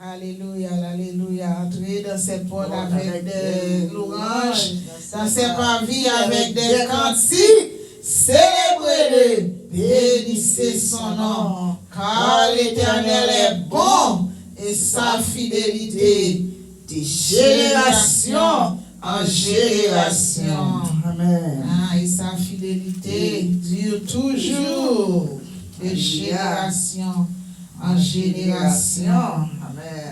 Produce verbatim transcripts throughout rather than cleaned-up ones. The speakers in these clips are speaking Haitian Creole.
Alelouya, alelouya. Antre dans cette porte avec des louanges, dans ses parvis avec des cantiques. Célébrez-le, bénissez son nom, car l'Éternel est bon et sa fidélité de génération en génération. Amen. Ah, et sa fidélité dure toujours de génération en génération. Amen.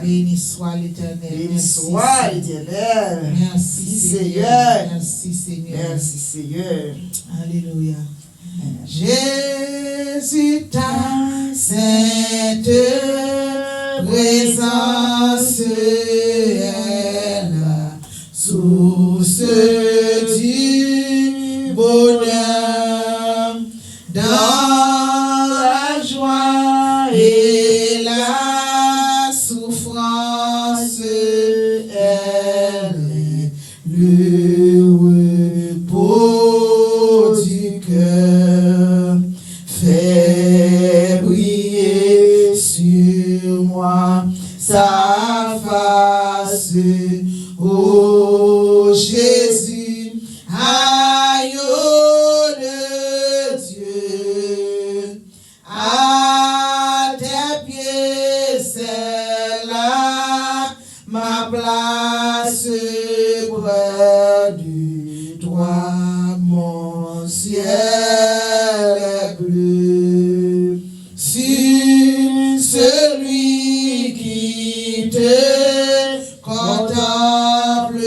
Béni soit l'Éternel. Béni soit l'Éternel. Merci, Seigneur. Merci, Seigneur. Merci, Seigneur. Alléluia. Jésus, ta sainte présence est la source du bonheur. Dans la joie et la souffrance, elle est le repos du cœur. Fais briller sur moi ta face, ô Jésus, agneau de Dieu. À tes pieds, c'est là ma place, près de toi, mon ciel est bleu. Si celui qui te contemple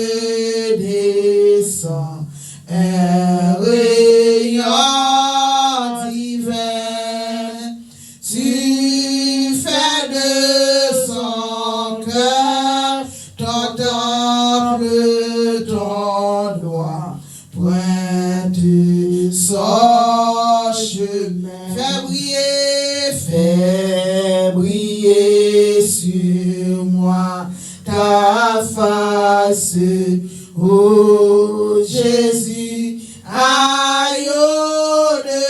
descend un rayon divin, tu fais de son cœur ton temple, ton doigt pointe son chemin. Fais briller, fais briller sur moi ta face, ô Jésus, agneau de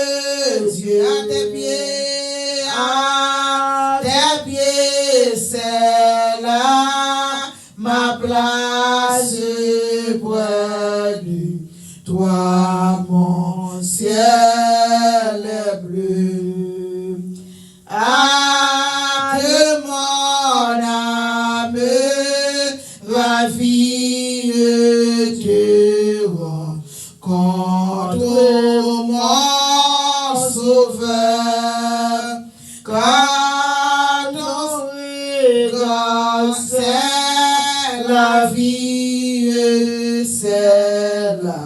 Dieu. À tes pieds, à tes pieds, c'est là ma place, près de toi, mon ciel est bleu. Ah, que mon âme ravie te rencontre, mon Sauveur. Car ton regard, c'est la vie, c'est la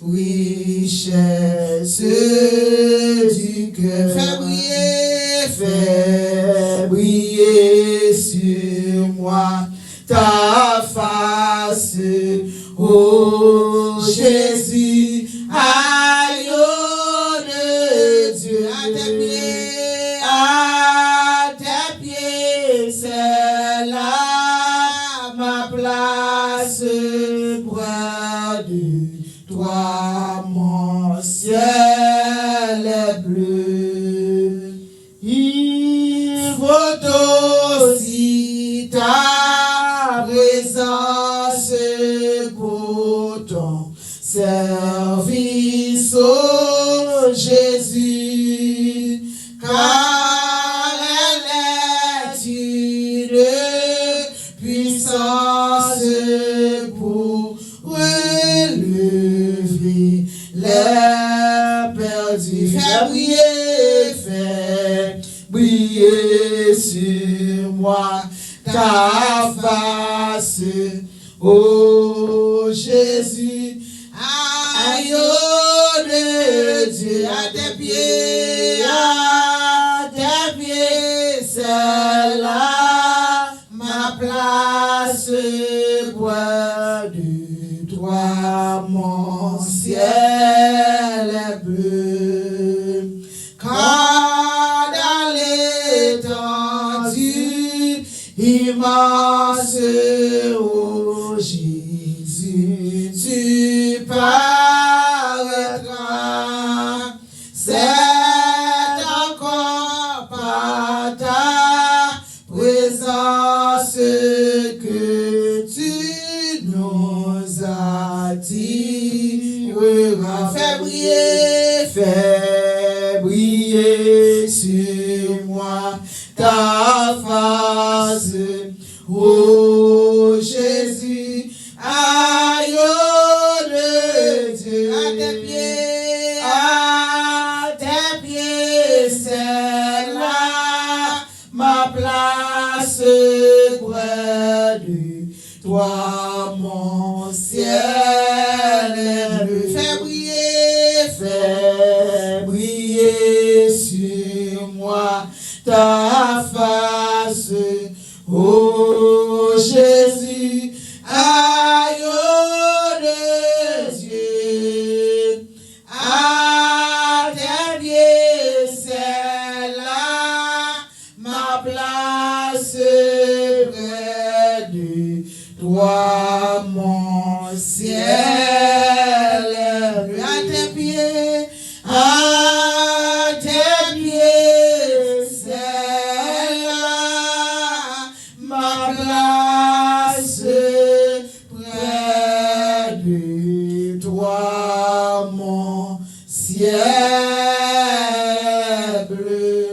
richesse du cœur. Fais briller, fais briller sur moi ta face, ô Jésus, agneau de Dieu. À tes pieds, à tes pieds, c'est là ma place, près de toi, mon ciel est bleu. Il faut aussi ta présence pour ton service, ô Jésus, car elle est une puissance pour relever les perdus. Fais briller, fais briller sur moi ta face, ô Jésus, agneau de Dieu. À tes pieds, à tes pieds, c'est là ma place, près de toi, mon ciel est bleu. Quand dans l'étendue immense, ô Jésus, tu paraîtras, c'est encore par ta présence, que tu nous attireras. Fais briller, fais briller sur moi ta face, ô Jésus, agneau de Dieu. À tes pieds, à tes pieds, c'est là ma place près de toi, mon ciel est bleu. Fais briller, fais briller sur moi ta face, ô Jésus, agneau de Dieu. À tes pieds, c'est là ma place près de toi, mon ciel est bleu. À tes pieds, à tes pieds, c'est là ma place près de toi, mon ciel bleu.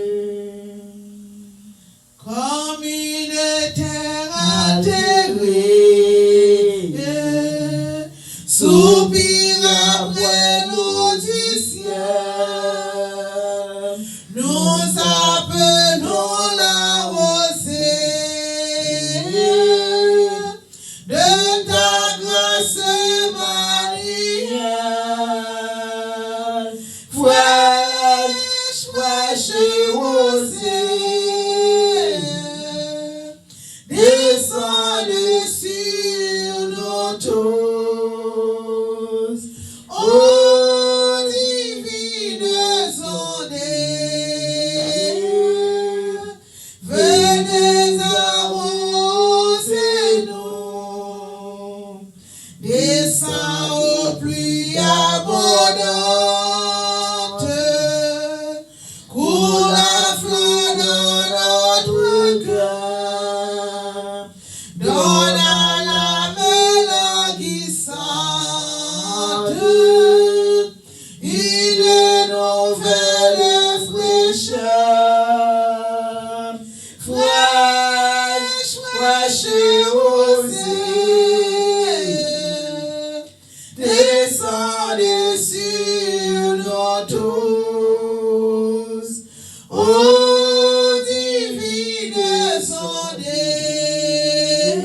Comme une terre atterrée, soupire après l'eau du ciel. Nous appelons la rosée de ta grâce manière. Fraîche, fraîche rosée, descends sur nous tous, ô divine ondée. Venez arroser nous, descends aux pluies abondantes, coule à flot dans notre cœur, donne à l'âme languissante une nouvelle fraîcheur. Fraîche, fraîche rosée, descends sur nous tous, ô divine ondée.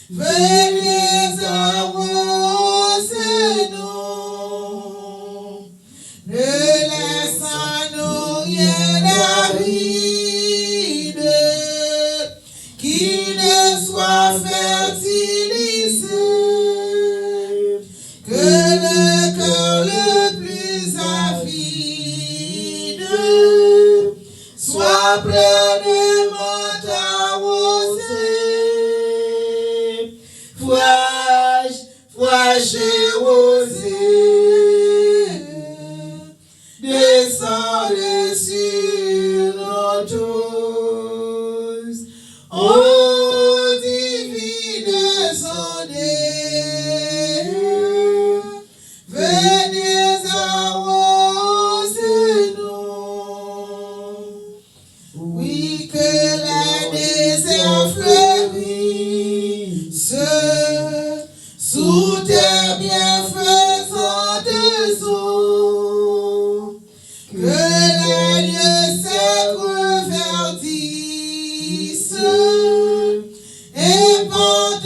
Venez arroser nous, ne laisse en nous rien d'aride qui ne soit fertilisé. Que le cœur le plus avide soit pleinement arrosé. Fraîche, fraîche rosée, descends sur nous tous, ô divine ondée. Venez arroser nous. Oui, que les déserts fleurissent sous tes bienfaisantes eaux. Que les lieux secs reverdissent et portent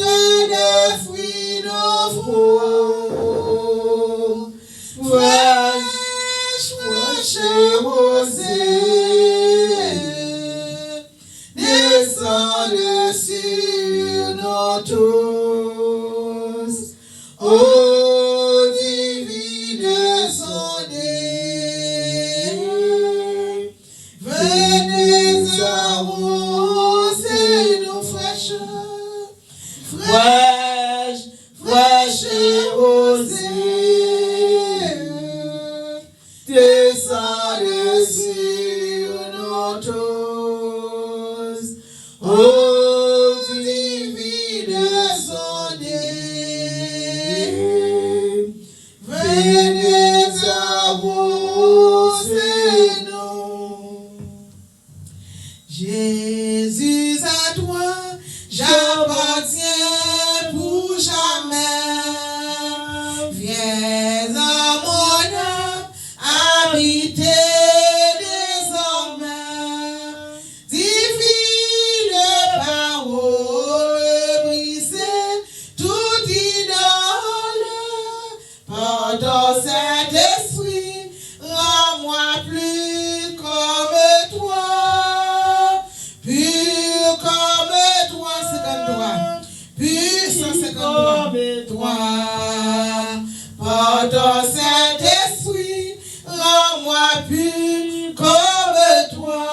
des fruits nos fronts. Fraîche, fraîche rosée, descends sur nous tous, ô divine ondée. Venez arroser nous, fraîche, fraîche, fraîche rosée, descends sur nous tous, ô Jésus, à toi j'appartiens pour jamais. Viens dans mon âme habiter désormais. Divine parole, briser toute idole. Par ton Saint-Esprit, rends-moi plus comme toi, pur comme toi. Cinquante-trois. Pur, cent cinquante-trois. Comme toi. Par ton Saint-Esprit, rends-moi pur comme toi.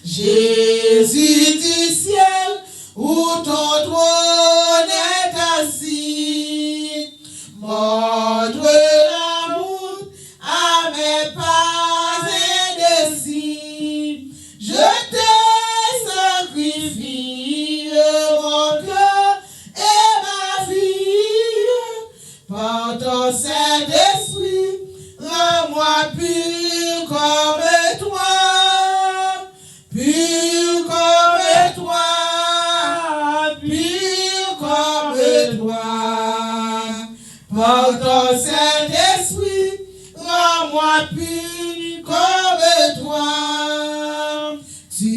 Jésus du ciel, où ton trône est assis, montre la route à mes pas indécis. Je te sacrifie mon cœur et ma vie. Par ton Saint-Esprit, rends-moi pur comme toi. Pur comme toi, pur comme toi. Par ton Saint-Esprit, rends-moi pur comme toi. Tu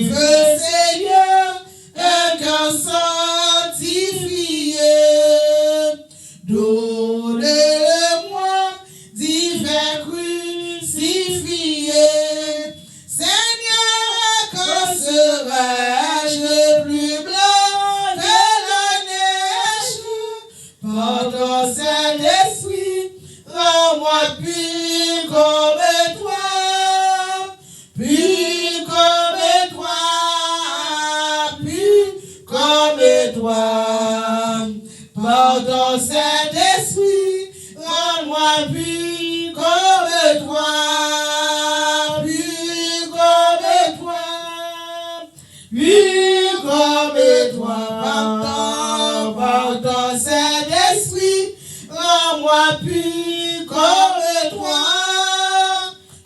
veux, Seigneur, un cœur sanctifié. Donne-le-moi, divin crucifié. Seigneur, quand serai-je plus blanc que la neige? Par ton Saint-Esprit, rends-moi pur comme toi. Pur comme toi, pur comme toi. Par ton Saint-Esprit, rends-moi pur comme toi, pur comme toi, pur comme toi. Par ton, par ton Saint-Esprit, rends-moi pur comme toi.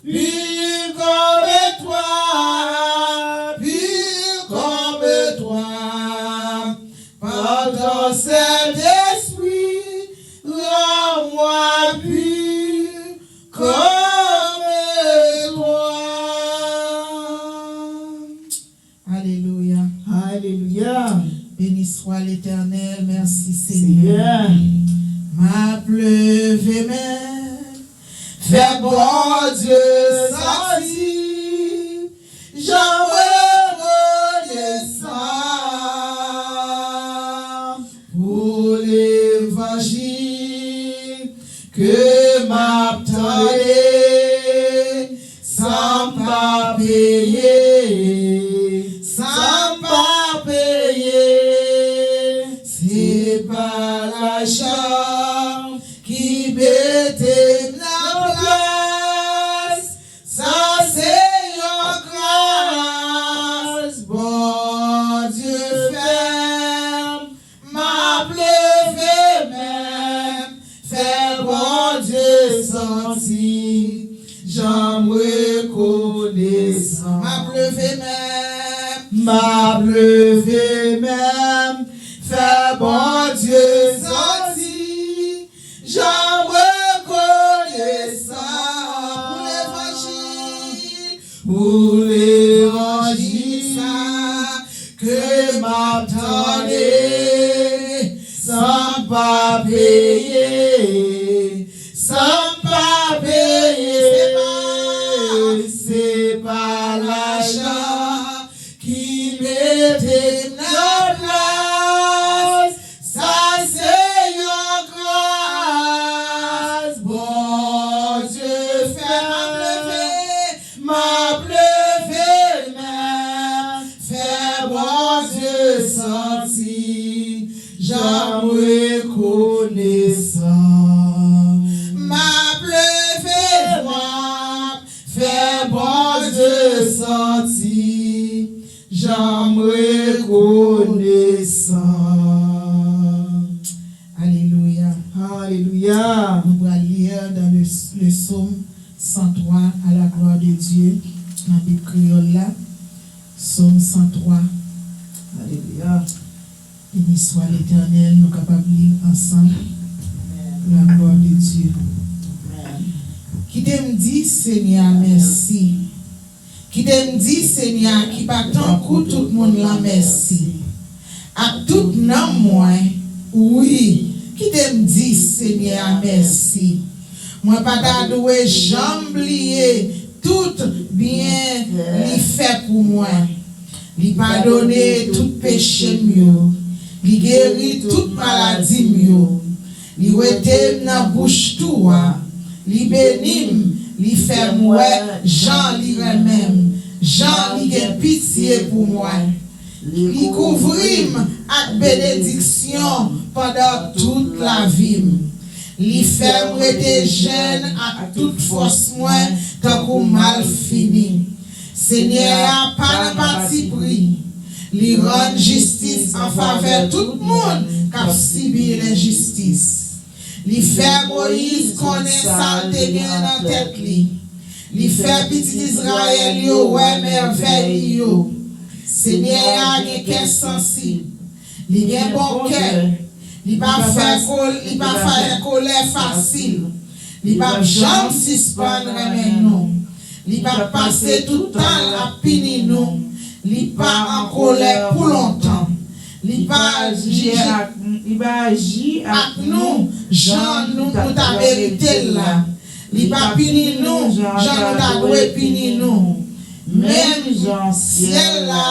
Pur comme toi, pur comme toi, par ton Saint-Esprit, rends-moi pur comme toi. Alelouya. Alelouya. Beni swa Letènèl. Mèsi, Senyè. Senyè. M ap leve men m, fè Bondye santi, jan m rekonesan pou levanjil ke m ap tande, san m pa peye, san m pa peye. Se pa lajan ki mete m nan plas, sa se yon gras Bondye fè m. M ap leve men m, fè Bondye santi jan m rekonesan. M ap leve men m, m ap leve men m, fè Bondye santi jan m rekonesan pou levanjil, pou levanjil sa ke m ap tande, san m pa peye, san m pa peye. Se pa, se pa lajan ki mete m nan plas, sa se yon gras Bondye fè. M ap leve, m ap leve men m, fè Bondye santi jan m rekonesan. M ap leve vwa m, fè Bondye santi jan m rekonesan. Alelouya. Alelouya. Nou pral li dans le, le psaume cent trois, à la gloire de Dieu, nan Bib kreyòl la. Sòm san twa. Alelouya. Béni soit l'Éternel, nou kapab li l ansanm. La gloire de Dieu. Kite m di Senyè a mèsi. Kite m di Senyè a ki pa tankou tout moun lan mèsi. Ak tout nanm mwen, wi, kite m di Senyè a mèsi. Mwen pa ta dwe janm bliye tout byen li fè pou mwen. Li padone tout peche m yo. Li geri tout maladi m yo. Li wete m nan bouch tou a. Li beni m. Li fè m wè jan li renmen m, jan li gen pitye pou mwen. Li kouvri m ak benediksyon pandan tout lavi m. Li fè m rete jèn ak tout fòs mwen tankou malfini. Senyè a pa nan patipri. Li rann jistis an favè tout moun k ap sibi lenjistis. Li fè Moyiz konnen sa l te gen nan tèt li. Li fè pitit Izrayèl yo wè mèvèy li yo. Senyè a gen kè sansib. Li gen bon kè. Li pa fè kol, li pa fè kolè fasil. Li p ap janm sispann renmen nou. Li p ap pase tout tan l ap pini nou. Li pa an kolè pou lontan. Li pa aji ak, li pa aji ak nou jan nou, nou ta merite l la. Li pa pini nou jan nou ta dwe pini nou. Menm jan syèl la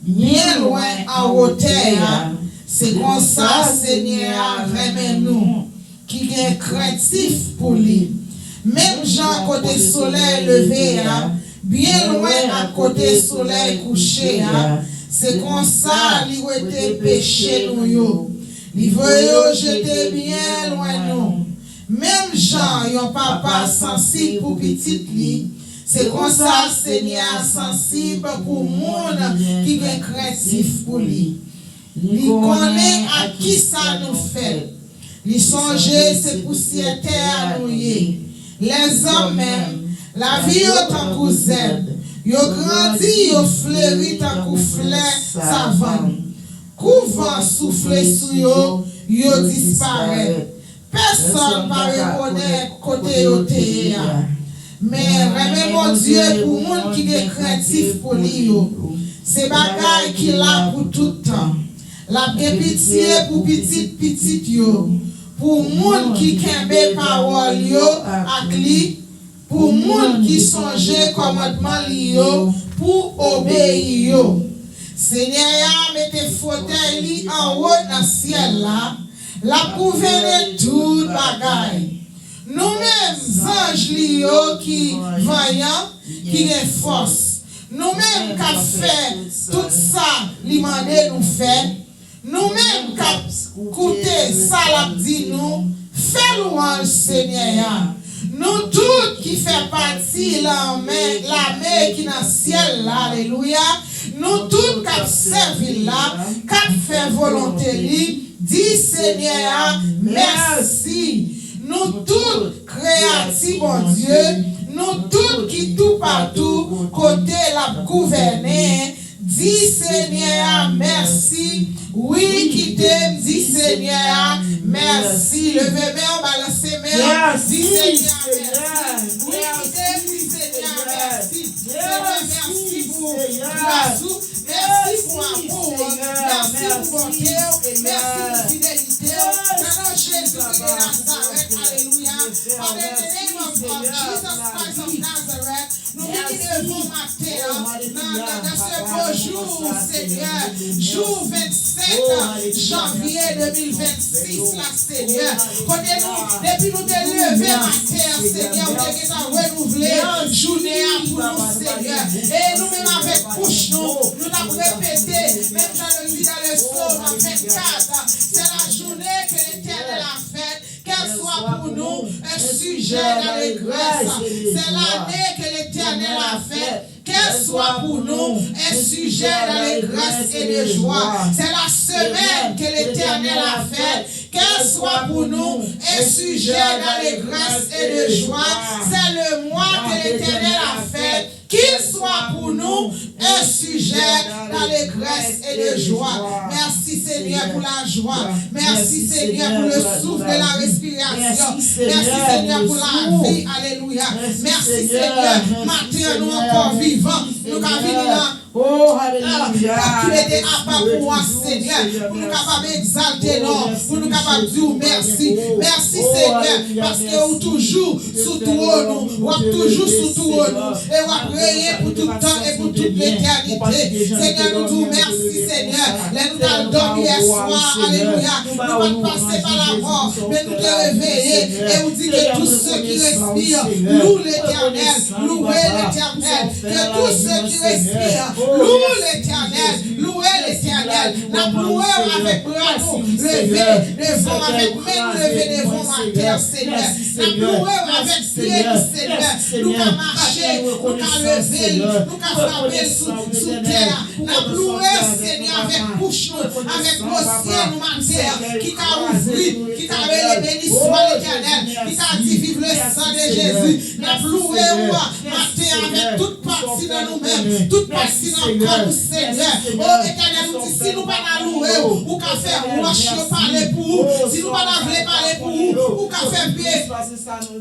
byen lwen an wotè a, se konsa Senyè a renmen nou ki gen krentif pou li. Menm jan kote solèy leve a byen lwen ak kote solèy kouche a, se konsa li wete peche nou yo. Li voye yo jete byen lwen nou. Menm jan yon papa sansib pou pitit li, se konsa Senyè a sansib pou moun ki gen krentif pou li. Li konnen ak kisa nou fèt. Li sonje se pousyè tè a nou ye. Lèzòm menm, lavi yo tankou zèb. Yo grandi, yo fleri tankou flè savann. Kou van soufle sou yo, yo disparèt. Pèsonn pa rekonèt kote yo te ye a. Men renmen Bondye pou moun ki gen krentif pou li yo, se bagay ki la pou tout tan. L ap gen pitye pou pitit pitit yo, pou moun ki kenbe pawòl yo ak li, pou moun ki sonje kòmandman li yo pou obeyi yo. Senyè a mete fotèy li anwo nan syèl la, l ap gouvène tout bagay. Nou menm, zanj li yo ki vanyan, ki gen fòs, nou menm k ap fè tout sa li mande nou fè, nou menm k ap koute sa l ap di nou, fè lwanj Senyè a. Nou tout ki fè pati lanmè, lame ki nan syèl la, alelouya, nou tout k ap sèvi l la, k ap fè volonte li, di Senyè a mèsi. Nou tout kreyati Bondye, nou tout ki toupatou kote l ap gouvène, di Senyè a mèsi. Wi, kite m di Senyè a mèsi. Leve men w, balanse men w, di Senyè a mèsi. Wi, kite m di Senyè a mèsi. Senyè, mèsi pou gras ou. Mèsi pou amou w. Mèsi pou bonte w. Mèsi pou fidelite w. Nan non Jezi de Nazarèt. Alelouya. Father, in the name of, of Jesus Christ of Nazareth, nou vini devan w maten an, nan, nan, nan se bo jou, Senyè, jou vennsèt janvye de mil vennsis la, Senyè. Kote nou, depi nou te leve maten an, Senyè, ou te gentan renouvle jounen an pou nou, Senyè. E nou menm avèk bouch nou, nou t ap repete, menm jan le di dans le psaume vingt-quatre, c'est la journée que l'Éternel a faite, qu'elle soit pour nous un sujet d'allégresse. C'est l'année que l'Éternel a faite, qu'elle soit pour nous un sujet d'allégresse et de joie. C'est la semaine que l'Éternel a faite, qu'elle soit pour nous un sujet d'allégresse et de joie. C'est le mois que l'Éternel a fait, Qu'il soit pour nous un sujet d'allégresse et de joie. Merci Seigneur pour la joie. Merci Seigneur pour le souffle de la respiration. Merci Seigneur pour la vie. Alléluia. Merci Seigneur. Maten an nou ankò vivan. Nou ka vini nan Oh, alelouya. Ki mete apa pou ou an, Senyè, pou nou kapab egzalte non, pou nou kapab di w mèsi. Mèsi, Senyè, paske ou toujou sou twòn ou, w ap toujou sou twòn ou, e w ap reye pou tout tan e pou tout letènite. Senyè, nou di w mèsi, Senyè, lè nou t al dòmi yè swa, alelouya, nou pa t pase pa lamò, men nou te reveye, e ou di que tout ce qui respire loue l'Éternel, louez l'Éternel. Que tout ce qui respire loue l'Éternel, louez l'Éternel. N ap louwe w avèk bra nou leve devan w, avèk men nou leve devan w atè, Senyè. N ap louwe w avèk pye nou, Senyè. Nou ka mache, nou ka leve l, nou ka frape l sou, sou tè a. N ap louwe w, Senyè, avèk bouch nou, avèk gwo zye nou maten an, ki ka ouvri, ki ka rele beni swa l'Éternel, ki ka di vive le sang de Jésus. N ap louwe w maten an avèk tout pati nan nou menm, tout pati nan kò nou, Senyè. O Etènèl, ou di si nou pa ta louwe w, ou ka fè wòch yo pale pou ou. Si nou pa ta vle pale pou ou, ou ka fè pye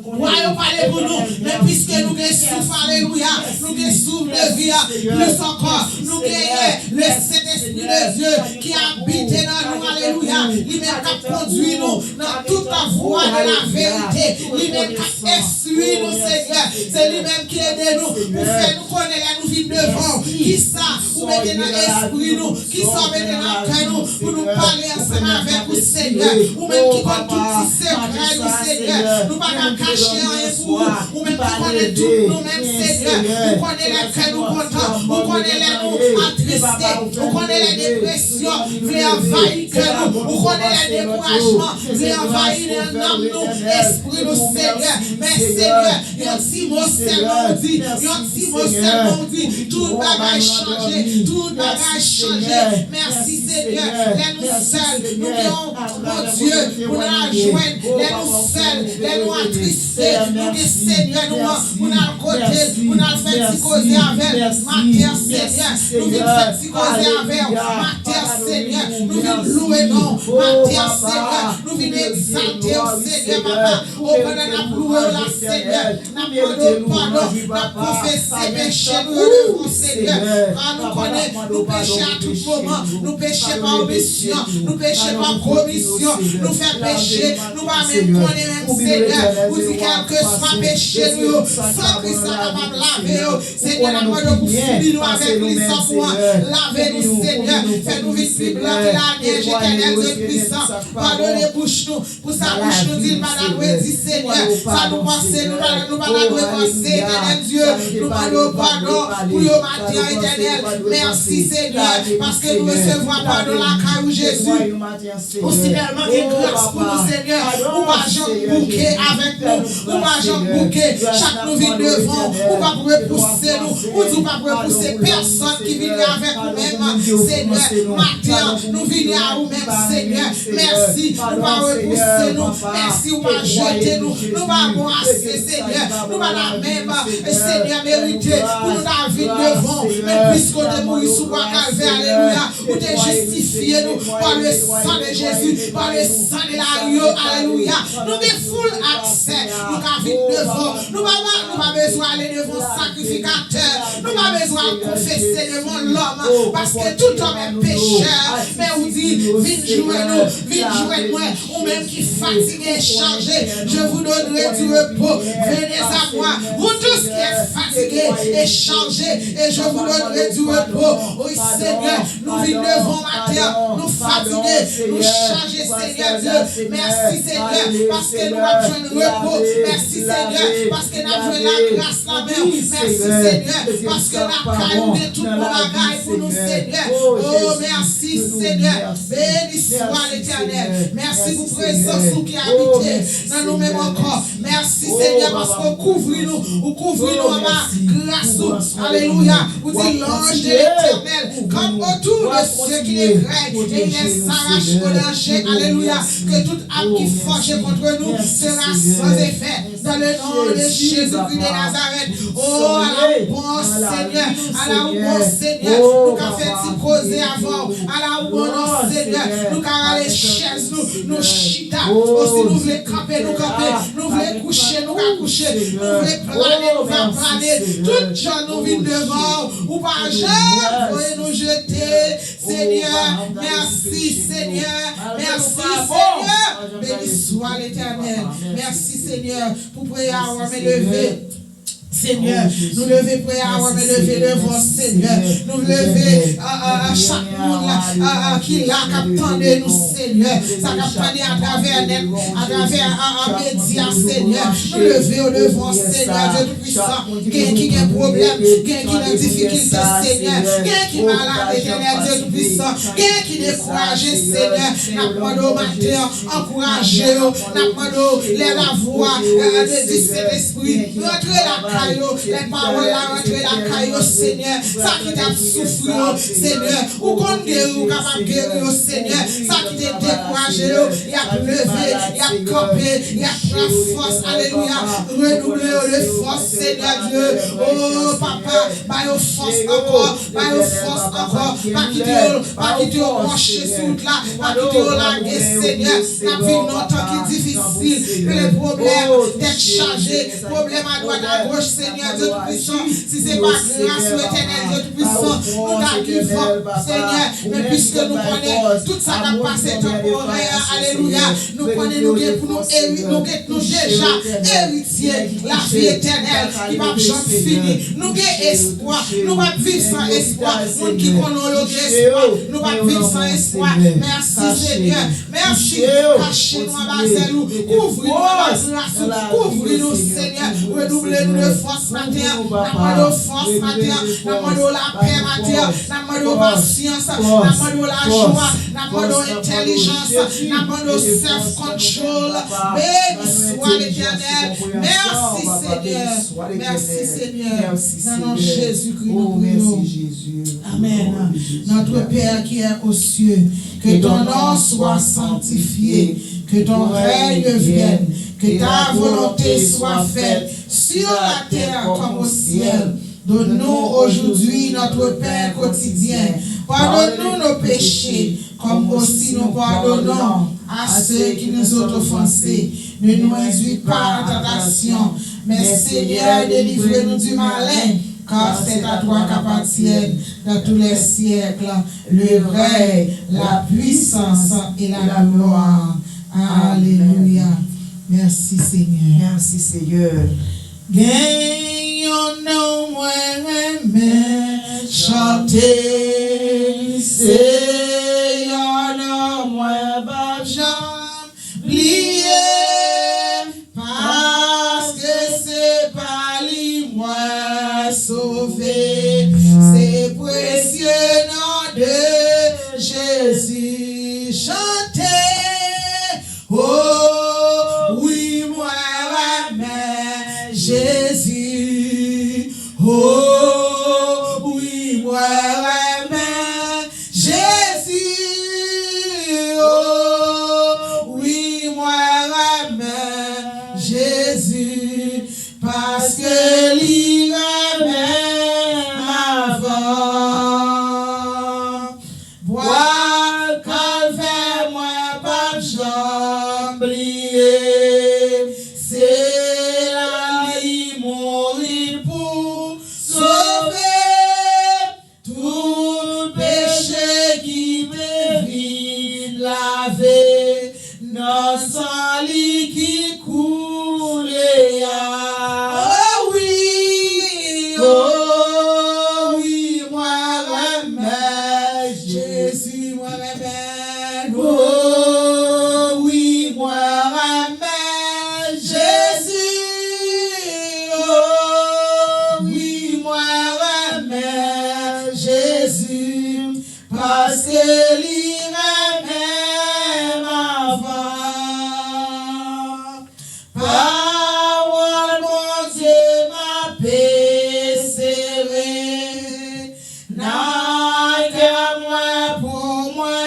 bwa yo pale pou nou. Men piske nou gen souf, alelouya, nou gen souf de vi a, plis ankò, nou genyen le Sentespri de Dye ki abite nan nou, alelouya. Li menm k ap kondui nou nan tout vwa de la verite. Li menm k ap enstwi nou, Senyè. Se li menm ki ede nou pou fè nou konnen lè nou vin devan w, kisa ou mete nan espri nou, kisa ou mete nan kè nou, pou nou pale ansanm avèk ou, Senyè. Ou menm ki konn tout ti sekrè nou, Senyè. Nou pa ka kache anyen pou ou. Ou menm ki konnen tout nou menm, Senyè. Ou konnen lè kè nou kontan. Ou konnen lè nou atriste. Ou konnen lè depresyon vle anvayi kè nou. Ou konnen lè dekourajman vle anvayi nan nanm nou, espri nou, Senyè. Men, Senyè, yon ti mo sèlman ou di, yon ti mo sèlman ou di, tout bagay chanje, tout bagay chanje. Mèsi, Senyè. Lè nou sèl, nou gen yon Bondye pou n al jwenn. Lè nou sèl, lè nou atriste, nou gen Senyè nou an pou n al kote l, pou n al fè ti koze avè l. Maten, Senyè, nou vin fè ti koze avè w. Maten, Senyè, nou vin louwe non w. Maten, Senyè, nou vin egzalte w, Senyè, papa. O, pandan n ap louwe w la, Senyè, n ap mande w padon, n ap konfese peche nou yo devan w, Senyè. Ka nou konnen nou peche a tout moman, nou peche pa omisyon, nou peche pa komisyon, nou fè peche, nou pa menm konnen menm, Senyè. Ou di kèlkeswa peche nou yo, san Kris la kapab lave yo. Senyè, n ap mande w pou fini nou avèk li, san pou an, lave nou, Senyè. Fè nou vin pi blan ke lanyèj, Etènèl Dye Twisan. Padone bouch nou, pou sa bouch nou di, l pa ta dwe di, Senyè. Sa nou panse, nou pa, nou pa ta dwe panse, Etènèl Dye. Nou mande w padon pou yo maten an, Etènèl. Mèsi, Senyè, paske nou resevwa padon lakay ou, Jezi. Ou si tèlman gen gras pou nou, Senyè. Ou pa janm bouke avèk nou. Ou pa janm bouke. Chak nou vin devan w, ou p ap repouse nou. Ou di ou p ap repouse pèsonn ki vini avèk ou menm, Senyè. Maten an, nou vini a ou menm, Senyè. Mèsi, ou pa repouse nou. Mèsi, ou pa jete nou. Nou pa bon ase, Senyè. Nou pa ta menm, Senyè, merite pou nou ta vin devan w. Men piske w te mouri sou kwa Kalvè, alelouya, ou te jistifye nou par le sang de Jésus, par le sang de l'agneau, alelouya. Nou gen full aksè, nou ka vin devan w. Nou pa, nou pa bezwen ale devan sakrifikatè. Nou pa bezwen al konfese devan lòm, paske tout homme est pécheur. Men ou di, vin jwenn nou, vin jwenn mwen. Ou menm ki fatige e chanje, je vous donnerai du repos. Venez à moi, vous tous qui êtes fatigués et chargés, et je vous donnerai du repos. Wi, Senyè, nou vin devan w maten an, nou fatige, nou chanje, Senyè Dye. Mèsi, Senyè, paske nou ap jwenn repo. Mèsi, Senyè, paske n ap jwenn lagras nan men w. Mèsi, Senyè, paske lakay ou gen tout bon bagay pou nou, Senyè. O, mèsi, Senyè. Beni swa Letènèl. Mèsi pou prezans ou ki abite nan nou menm ankò. Mèsi, Senyè, paske ou kouvri nou. Ou kouvri nou anba gras ou. Alelouya. Ou di, l'ange de l'Éternel campe autour de ceux qui le et il les arrache au danger. Alléluia. Que toute arme qui forge contre nous sera sans effet. Dans le nom de Jésus-Christ de Nazareth. Oh, ala ou bon, Senyè. Ala ou bon, Senyè. Nou ka fè ti koze avè w. Ala ou bon, non, Senyè. Nou ka rale chèz nou, nou chita. Osi nou vle kanpe, nou kanpe. Nou vle kouche, nou ka kouche. Nou vle plane, nou ka plane. Tout jan nou vin devan w. Ou pa janm voye nou jete. Senyè, mèsi, Senyè. Mèsi, Senyè. Béni soit l'Éternel. Mèsi, Senyè, pou priyè a w ap leve. Senyè, nou leve priyè a w ap leve devan w, Senyè. Nou leve, a, a, a, chak moun la, a, a, ki la, k ap tande nou, Senyè. Sa k ap tande atravè nèt, atravè, a, a, medya, Senyè. Nou leve yo devan w, Senyè, Dye Toupisan. Gen ki gen pwoblèm, gen ki nan difikilte, Senyè. Gen ki malad, Etènèl Dye Toupisan. Gen ki dekouraje, Senyè. N ap mande w maten an, ankouraje yo. N ap mande w, lè lavwa, euh, de, di Sentespri rantre lakay yo, lè pawòl la rantre lakay yo, Senyè. Sa ki t ap soufri yo, Senyè. Ou konn geri, ou kapab geri yo, Senyè. Sa ki te dekouraje yo, y ap leve, y ap kanpe, y ap pran fòs. Alelouya. Redouble yo de fòs, Senyè Dye. O Papa, ba yo fòs ankò, ba yo fòs ankò. Pa kite yo, pa kite yo kòche sou wout la. Pa kite yo lage, Senyè. N ap viv nan tan ki difisil. Plen pwoblèm, tèt chaje, pwoblèm adwat agoch, Senyè Dye Toupisan. Si se pa gras ou, Etènèl Dye Toupisan, nou ta give up, Senyè. Men piske nou konnen tout sa k ap pase tanporè, alelouya, nou konnen nou gen pou nou eri-, nou gen, nou deja eritye lavi etènèl ki p ap janm fini. Nou gen espwa, nou p ap viv san espwa. Moun ki konnen w yo gen espwa, nou p ap viv san espwa. Mèsi, Senyè. Mèsi, kache nou anba zèl ou, kouvri nou anba gras ou, kouvri nou, Senyè, redouble nou de fòs maten an, n ap mande w fòs maten an, n ap mande w lapè maten an, n ap mande w pasyans, n ap mande w lajwa, n ap mande w entèlijans, n ap mande w self control. Béni soit l'Éternel. Mèsi, Senyè. Mèsi, Senyè. Nan non Jezikri, nou priye w. Amèn. Notre Père qui es aux cieux, que ton nom soit sanctifié, que ton règne vienne, que ta volonté soit faite sur la terre comme au ciel. Donne-nous aujourd'hui notre pain quotidien. Pardonne-nous nos péchés, comme aussi nous pardonnons à ceux qui nous ont offensés. Ne nous induis pas en tentation, mais Seigneur, délivre-nous du malin, car c'est à toi qu'appartiennent dans tous les siècles le règne, la puissance et la gloire. Alléluia. Merci, Seigneur. Merci, Seigneur. Gen yon non mwen renmen chante, se yon non mwen p ap janm bliye, paske se pa li mwen sove, se presye non de Jezi. Chante, o wi, mwen renmen Jezi. O wi, mwen renmen Jezi. O wi, mwen renmen Jezi, paske li renmen m avan. Bwa Kalvè mwen p ap janm bliye, se la li mouri pou sove tout peche ki te vin lave nan san li ki koule a. O wi, o wi, mwen renmen Jezi, mwen renmen. O wi, mwen renmen Jezi. O wi, mwen renmen Jezi, paske li renmen m avan. Pawòl Bondye m ape sere nan kè mwen pou mwen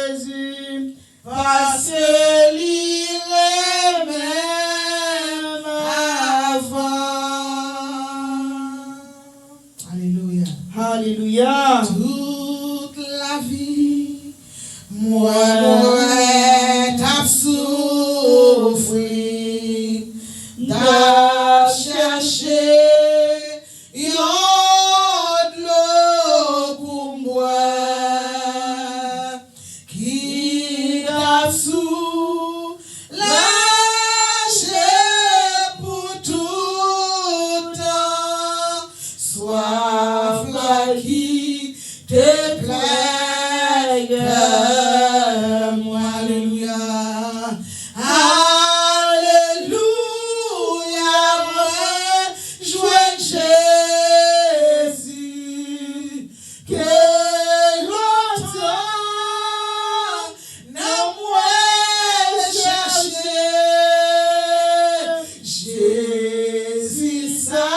Jezi, paske li renmen m avan. Alelouya. Alelouya. Tout lavi, mwen, mwen t ap soufri, m t ap chèche yon dlo pou m bwè, ki t ap soulaje pou tout tan swaf la ki te plè kè mwen. Alelouya. Alelouya, mwen jwenn Jezi ke lontan nanm mwen chèche. Jezi sa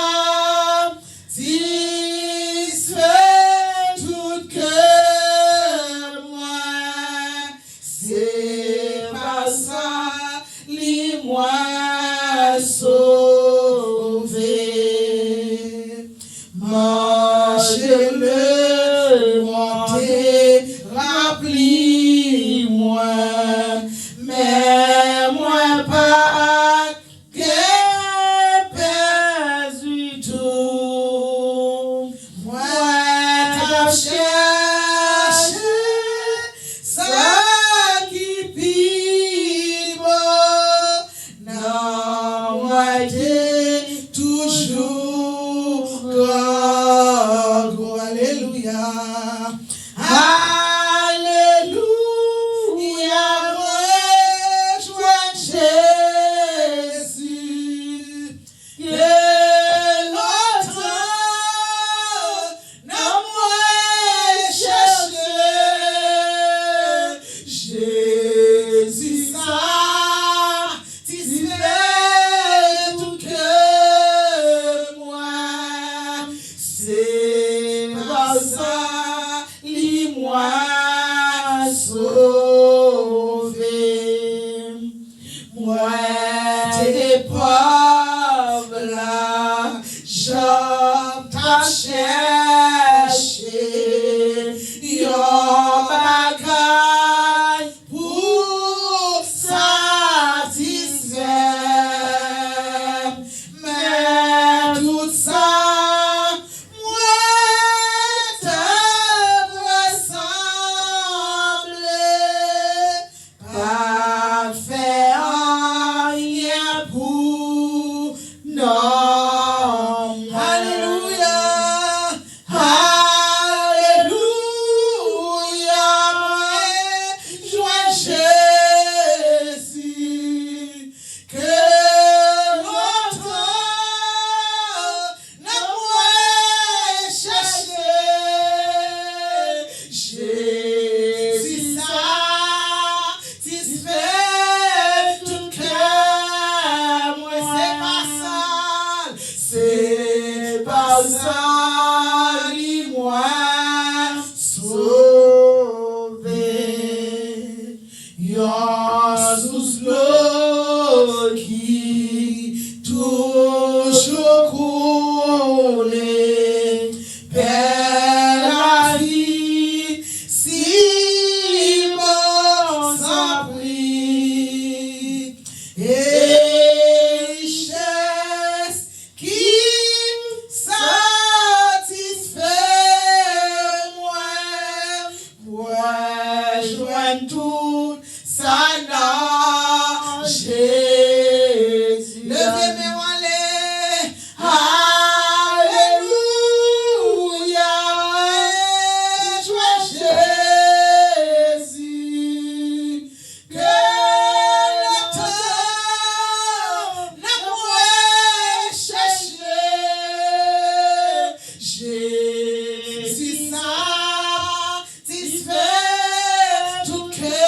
satisfè tout kè mwen. Se pa sa li mwen sove. Mache lemonte ranpli mwen, men mwen pa gen pè ditou. Mwen t ap chèche sa ki pi bon nan mwen te toujou grangou. Alelouya. Alelouya, mwen jwenn Jezi ke lontan nanm mwen chèche. Jezi sa satisfè tout kè mwen. Se pa sa li mwen sove. Mwen te pòv, lajan, m t ap chèche yon bagay pou satisfè m. Men tout sa mwen t ap rasanble pa fè anyen pou nanm. Alelouya. Alelouya, mwen jwenn Jezi ke lontan nanm mwen chèche. Jezi satisfè tout kè mwen. Se pa sa l, se pa sa li mwen sove. Yon sous dlo ki toujou koule, pè lavi si bon san pri. E richès ki satisfè mwen. Mwen jwenn tout sa nan Jezi. Leve men w ale. Alelouya. Mwen jwenn Jezi. Ke lontan nanm mwen chèche. Jezi satisfè tout kè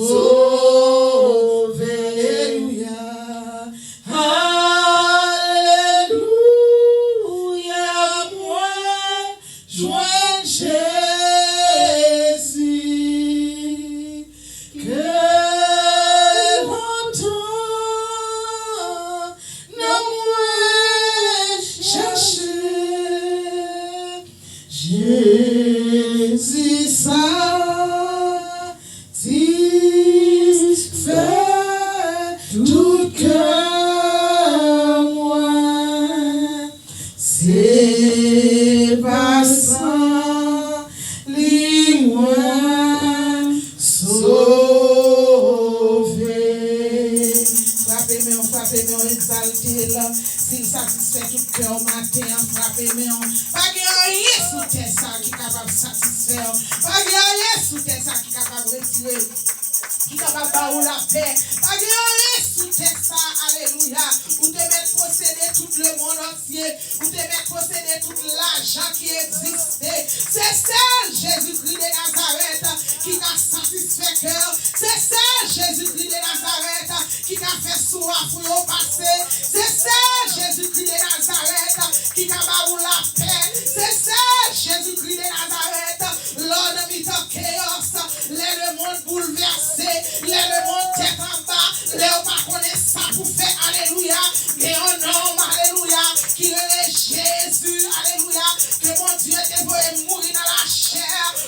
sove. Alelouya, alelouya, mwen jwenn Jezi ke lontan nan mwen chache. Jezi satisfè tout kè mwen. Se pa san li mwen sove. Frape men w, frape men w, egzalte l. Si l satisfè tout kè w maten an, frape men w. Pa gen anyen sou tè sa ki kapab satisfè w. Pa gen anyen sou tè sa ki kapab retire, ki kapab ba ou lapè. Pa gen anyen sou tè sa, alelouya. Ou te mèt posede tout lemonn antye. Ou te mèt posede tout lajan ki egziste. Se sèl Jezikri de Nazarèt ki ka satisfè kè w. Se sèl Jezikri de Nazarèt ki ka fè swaf ou yo pase. Se sèl Jezikri de Nazarèt ki ka ba ou lapè. Se sèl Jezikri de Nazarèt, lè w nan mitan keyòs, lè lemonn boulvèse, lè lemonn tèt anba, lè w pa konnen sa pou fè, alelouya, gen yon nonm, alelouya, ki rele Jezi, alelouya, ke Bondye te voye mouri nan lachè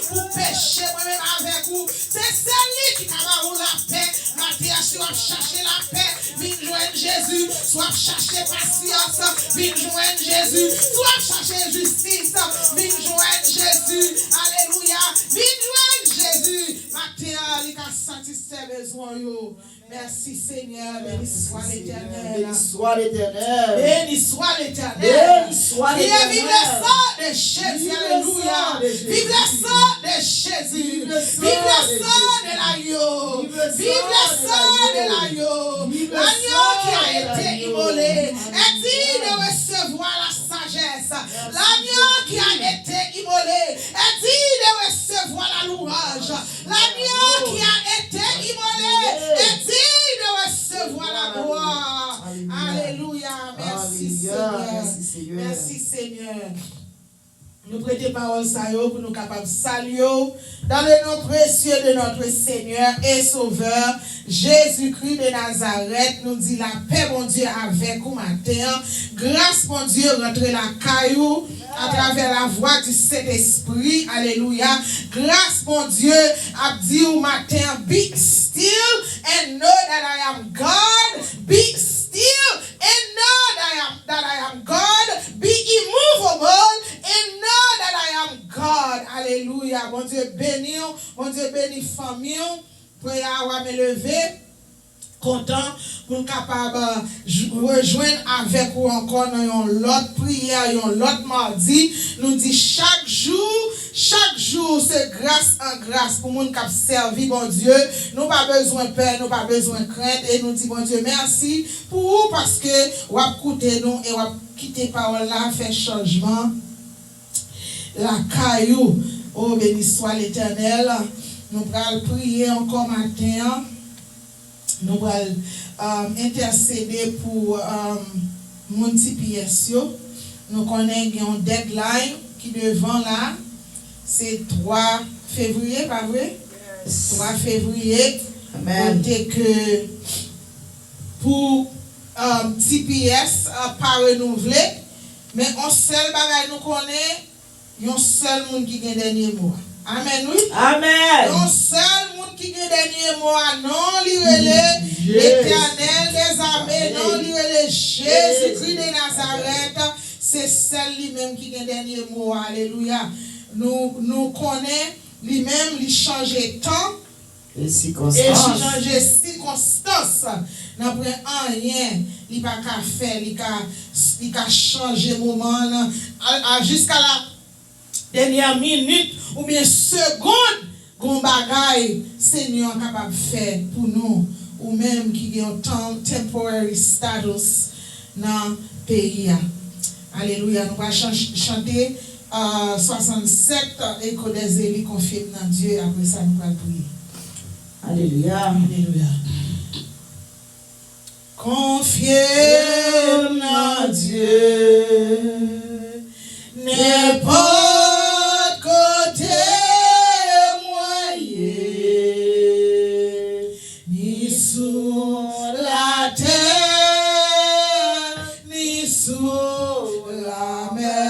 pou peche mwen menm avèk ou. Se sèl li ki ka ba ou lapè. Maten an, si w ap chache lapè, vin jwenn Jezi. Si w ap chache pasyans, vin jwenn Jezi. Si w ap chache jistis, vin jwenn Jezi. Alelouya. Vin jwenn Jezi. Maten an, li ka satisfè bezwen w yo. Mèsi, Senyè. Beni swa Letènèl. Beni swa Letènèl. Beni swa Letènèl. Beni swa Letènèl. Vive le sang de Jésus. Alelouya. Vive le sang de Jésus. Vive le sang de l'agneau. Vive le sang de l'agneau. L'agneau qui a été immolé est digne de recevoir la sagesse. L'agneau qui a été immolé est digne de recevoir la louange. L'agneau qui a été immolé est digne de recevoir la gloire. Alelouya. Mèsi, Senyè. Mèsi, Senyè. Nou prete pawòl sa yo pou nou kapab salye w. Dans le nom précieux de notre Seigneur et Sauveur, Jésus-Christ de Nazareth, nou di lapè Bondye avèk ou maten an. Gras Bondye rantre lakay ou atravè lavwa di Sentespri. Alelouya. Gras Bondye ap di w maten an, "Be still and know that I am God." Be still and know that I am, that I am God. Be immovable and know that I am God. Alelouya. Bondye beni w. Bondye beni fanmi w. Priyè a w ap eleve. Kontan pou n kapab, euh, j-, rejwenn avèk ou ankò nan yon lòt priyè, yon lòt madi. Nou di chak jou, chak jou se gras an gras pou moun k ap sèvi Bondye. Nou pa bezwen pè, nou pa bezwen krent, e nou di Bondye mèsi pou ou, paske w ap koute nou e w ap kite pawòl la fè chanjman lakay ou. O, beni swa Letènèl. Nou pral priye ankò maten an. Nou pral, um, entèsede pou, um, moun T P S yo. Nou konnen gen yon deadline ki devan la. Se twa fevriye, pa vre? Twa fevriye. Kote ke pou, um, T P S, uh, pa renouvle. Men yon sèl bagay nou konnen, yon sèl moun ki gen dènye mo a. Amèn, wi. Amèn. Yon sèl moun ki gen dènye mo a, non li rele Letènèl dèzame, non li rele Jezikri de Nazarèt. Se sèl li menm ki gen dènye mo a. Alelouya. Nou, nou konnen li menm, li chanje tan. E sikonstans. E li chanje sikonstans. Nanpwen anyen li pa ka fè, li ka, li ka chanje moman an, a, a, jiska la dènyè minit oubyen segonn, gon bagay Senyè an kapab fè pou nou, ou menm ki gen yon tan, temporary status nan peyi a. Alelouya, nou pral chan-, chante, euh, swasannsèt, Echo des Élus, Confie m nan Dye, apre sa nou pral priye. Alelouya. Alelouya. Konfye m nan Dye, nenpòt kote mwen ye, ni sou latè, ni sou lamè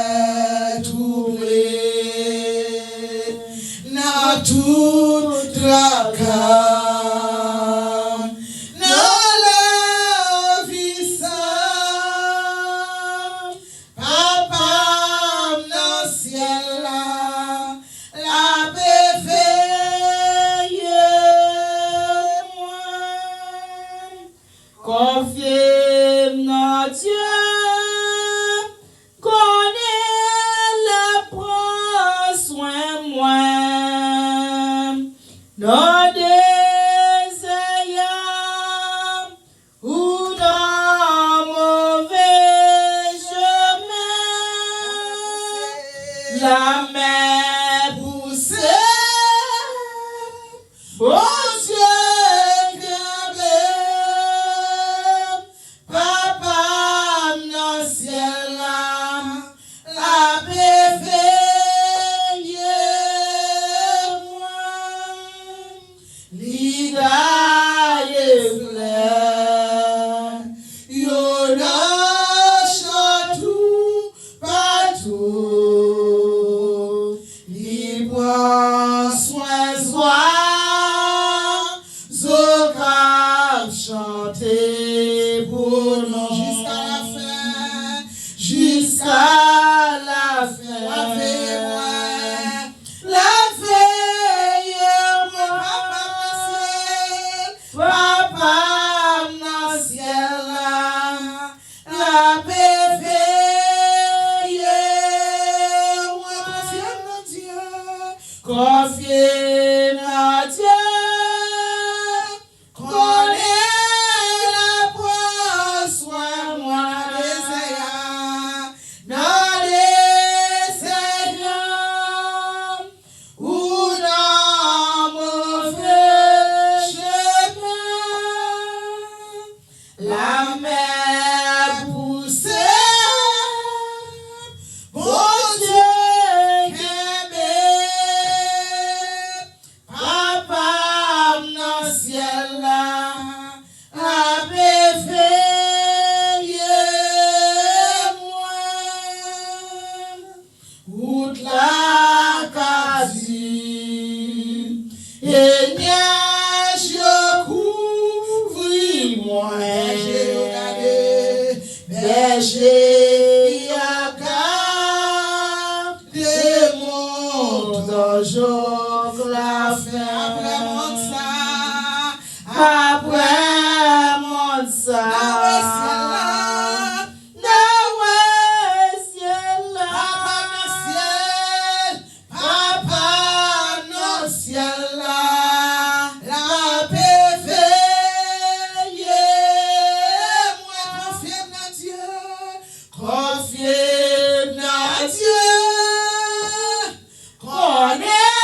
twouble, nan tout traka, nan lavi sa, Papa m nan syèl la, l ap veye mwen. Konfye m nan Dye, konnen l ap pran swen mwen. Nan dezè a, ou nan move chemen, lamè pouse, Bondye kenbe m, Papa m nan syèl la, l ap veye mwen. Li gaye flè yo nan chan toupatou. Li pran swen zwa, zo k ap chante pou nou. Jiska lafen, jiska lafen. L ap veye mwen. L ap veye mwen, Papa m nan syèl, Papa m nan syèl la, l ap veye mwen. Konfye m nan Dye, konfye m nan Dye. Konnen l ap pran swen mwen nan dezè a, nan dezè a, ou nan move chemen. Lamè pouse, Bondye kenbe. Papa m nan syèl la, l ap veye mwen. Wout la ka di, e nyaj yo kouvri mwen. Bèje yo gade, bèje y ap gade. De mond jouk lafen. Apre mond sa, apre mond sa, n a wè syèl la, n a wè syèl la. Papa nan syèl, Papa nan syèl la, l ap veye mwen. Konfye m nan Dye. Konfye m nan Dye, konnen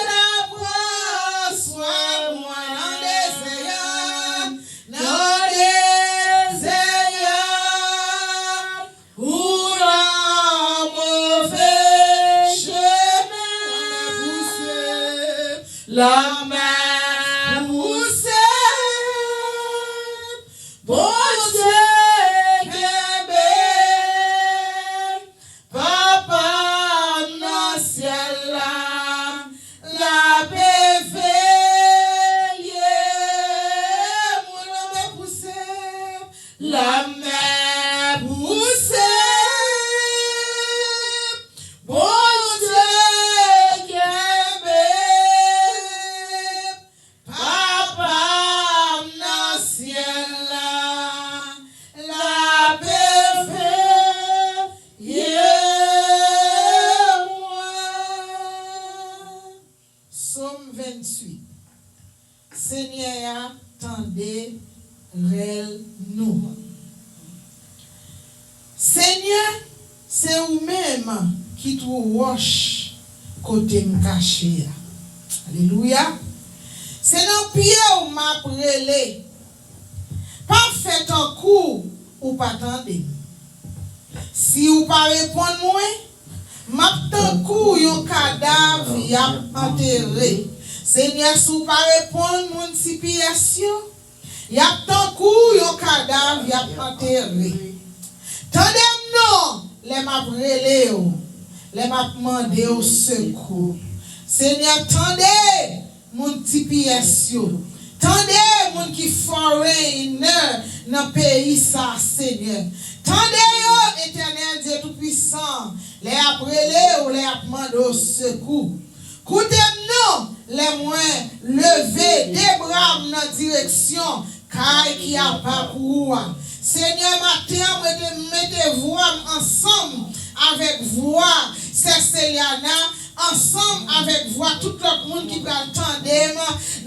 l ap pran swen mwen nan dezè a, nan dezè a, ou nan move chemen. Lamè pouse, Bondye kenbe m, Papa m nan syèl la, l ap veye mwen. Lamè pouse, lamè pouse, Bondye kenbe m. Papa m nan syèl la, l ap veye mwen. Sòm venntuit. Senyè a tande rèl nou. Senyè, se ou menm ki twou wòch kote m kache a. Alelouya! Se nan pye w m ap rele. Pa fè tankou ou pa tande m. Si ou pa reponn mwen, m ap tankou yon kadav y ap antere. Senyè, si w pa reponn moun T P S yo, y ap tankou yon kadav y ap antere. Tande m non, lè m ap rele w, lè m ap mande w sekou. Senyè, tande moun T P S yo. Tande moun ki foreigner nan peyi sa, Senyè. Tande yo, Etènèl Dye Toupisan, lè y ap rele w, lè y ap mande w sekou. Koute m non, lè mwen leve de bra m nan direksyon kay ki apa pou ou a. Senyè, maten an, mwen te mete vwa m ansanm avèk vwa Sè Selyana, ansanm avèk vwa tout lòt moun ki pral tande m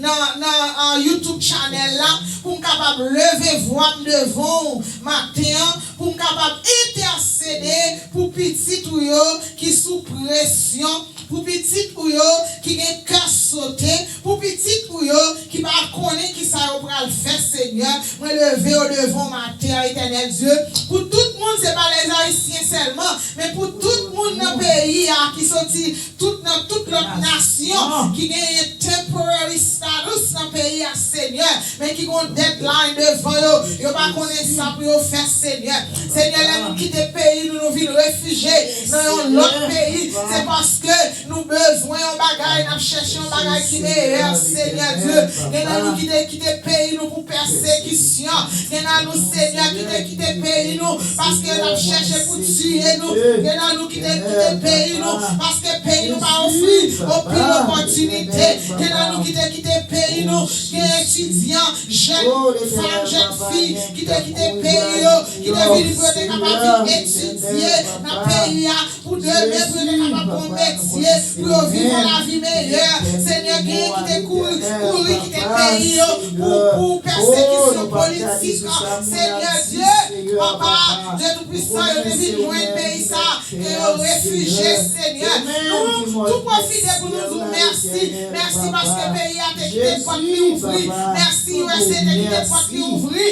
nan, nan, ah, YouTube channel la, pou m kapab leve vwa m devan w maten an, pou m kapab entèsede pou pitit ou yo ki sou presyon, pou pitit ou yo ki gen kè sote, pou pitit ou yo ki pa konnen ki sa yo pral fè, Senyè. Mwen leve yo devan w maten an, Etènèl Dye, pou tout moun, se pa lèzayisyen sèlman, men pou tout moun nan peyi a ki soti tout nan tout lòt nasyon ki genyen temporary status nan peyi a, Senyè, men ki gon deadline devan yo, yo pa konnen sa pou yo fè, Senyè. Senyè, lè nou kite peyi nou, nou vin refijye nan yon lòt peyi, se paske nou bezwen yon bagay, n ap chèche yon bagay ki meyè, Senyè Dye. Gen nan nou ki te kite peyi nou pou pèsekisyon. Gen nan nou, Senyè, ki te kite peyi nou paske y ap chèche pou tiye nou. Gen nan nou ki te kite peyi nou paske peyi nou pa ofri anpil opòtinite. Gen nan nou ki te kite peyi nou, gen etidyan, jèn fanm, jèn fi ki te kite peyi yo, ki te vini pou yo te kapab vin etidye nan peyi a, pou demen, pou yo te kapab pran metye, pou yo viv yon lavi meyè. Senyè, genyen ki te kouri, kouri kite peyi yo pou, pou pèsekisyon politik. Senyè Dye, Papa, Dye Toupisan, yo te vin jwenn peyi sa, ke yo refijye, Senyè. Nou tou pwofite pou nou di w mèsi. Mèsi paske peyi a te kite pòt li ouvri. Mèsi U S A te kite pòt li ouvri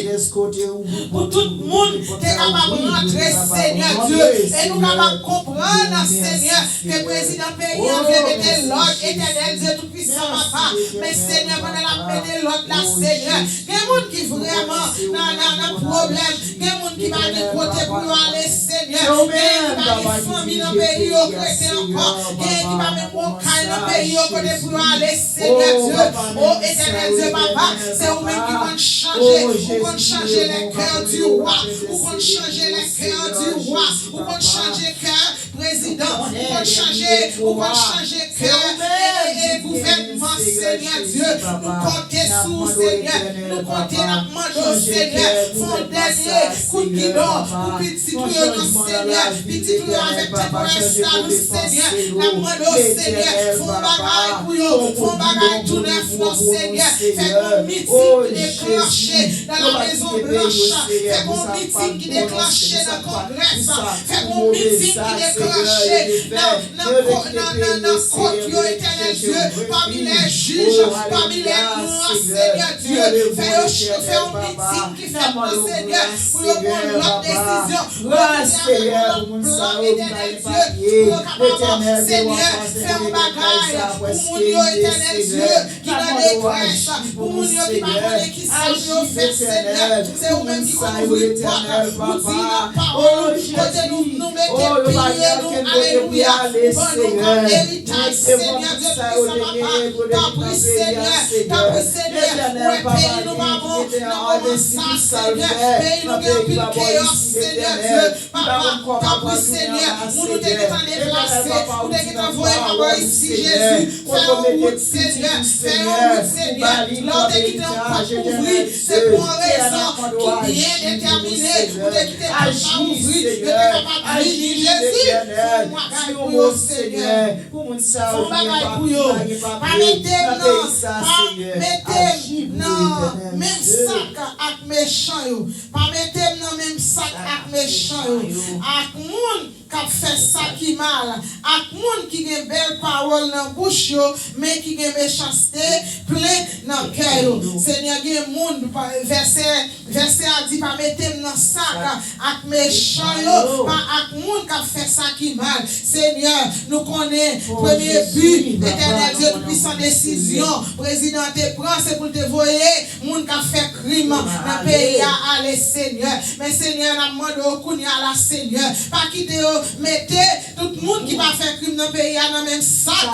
pou tout moun te kapab rantre, Senyè Dye, e nou kapab konprann, Senyè, ke prezidan peyi an vle mete lòd, Etènèl Dye Toupisan, Papa. Men, Senyè, pandan l ap mete lòd la, Senyè, gen moun ki vrèman nan, nan, nan pwoblèm, gen moun ki pa gen kote pou yo ale, Senyè, gen ki pa gen fanmi nan peyi yo k rete ankò, gen ki pa menm gon kay nan peyi yo kote pou yo ale, Senyè Dye. O Etènèl Dye, Papa, se ou menm ki konn chanje, ou konn chanje les cœurs du roi, ou konn chanje les cœurs du roi, ou konn chanje kè prezidan, ou konn chanje, ou konn chanje kè e, e, e gouvènman, Senyè Dye. Nou konte sou ou, Senyè. Nou konte, n ap mande w, Senyè, fè yon dènye kout gidon pou pitit ou yo nan, Senyè. Pitit ou yo avèk temporary status, Senyè. N ap mande w, Senyè, fè yon bagay pou yo. Fè yon bagay tou nèf non, Senyè. Fè yon miting ki deklanche nan la Mezon Blanch. Fè yon miting ki deklanche nan Kongrès. Fè yon miting ki deklanche nan, nan, nan, nan, nan kòt yo, Etènèl Dye, pami lè jij, pami lè gran, Senyè Dye. Fè yo ch-, fè yon miting ki fèt nan, Senyè, pou yo pran lòt desizyon, pou yo vini avèk yon lòt plan, Etènèl Dye, pou yo kapab, Senyè, fè yon bagay pou moun yo, Etènèl Dye, ki nan detrès, pou moun yo ki pa konnen ki sa pou yo fè, Senyè. Se ou menm ki konn ouvri pòt, ou di nan pawòl ou, kote nou, nou mete pye nou, alelouya, ou ban nou kòm eritaj, Senyè Dye Toupisan, Papa. Tanpri, Senyè, tanpri, Senyè, ou wè peyi nou pa bon nan moman sa, Senyè. Peyi nou gen anpil keyòs, Senyè Dye. Papa, tanpri, Senyè, moun ou te gentan deplase, ou te gentan voye pa bò isi, Jezi. Fè yon wout, Senyè. Fè yon wout, Senyè. Lè w te kite yon pòt ouvri, se pou yon rezon ki byen detèmine. Ou te kite pòt la ouvri, yo te kapab vini, Jezi. Fè yon bagay pou yo, Senyè. Fè yon bagay pou yo. Pa mete m nan, pa mete m nan menm sak ak mechan yo. Pa mete m nan menm sak ak mechan yo, ak moun k ap fè sa ki mal, ak moun ki gen bèl pawòl nan bouch yo, men ki gen mechanste plen nan kè yo. Senyè, gen moun, vèsè, vèsè a di, pa mete m nan sak ak mechan yo, pa ak moun k ap fè sa ki mal. Senyè, nou konnen premye bi, Etènèl Dye Toupisan, desizyon prezidan te pran, se pou l te voye moun k ap fè krim nan peyi a ale, Senyè. Men, Senyè, n ap mande w kounye a la, Senyè, pa kite yo mete tout moun ki pa fè krim nan peyi a nan menm sak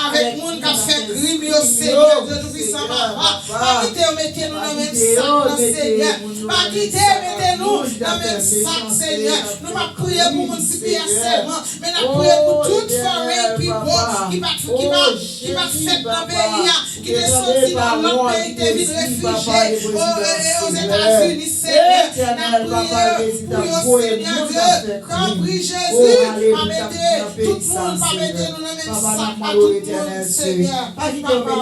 avèk moun k ap fè krim yo, Senyè Dye Toupisan, papa. Pa kite yo mete nou nan menm sak nan, Senyè. Pa kite mete nou nan menm sak, Senyè. Nou p ap priye pou moun C P S sèlman, men n ap priye pou tout foreign people ki pa, ki pa, ki pa fèt nan peyi a, ki te soti nan lòt peyi, te vin refijye o, e, e, Ozetazini, Senyè. N ap priye pou yo, Senyè Dye. Tanpri, Jezi, pa mete tout moun, pa mete nou nan menm sak ak tout moun, Senyè. Papa.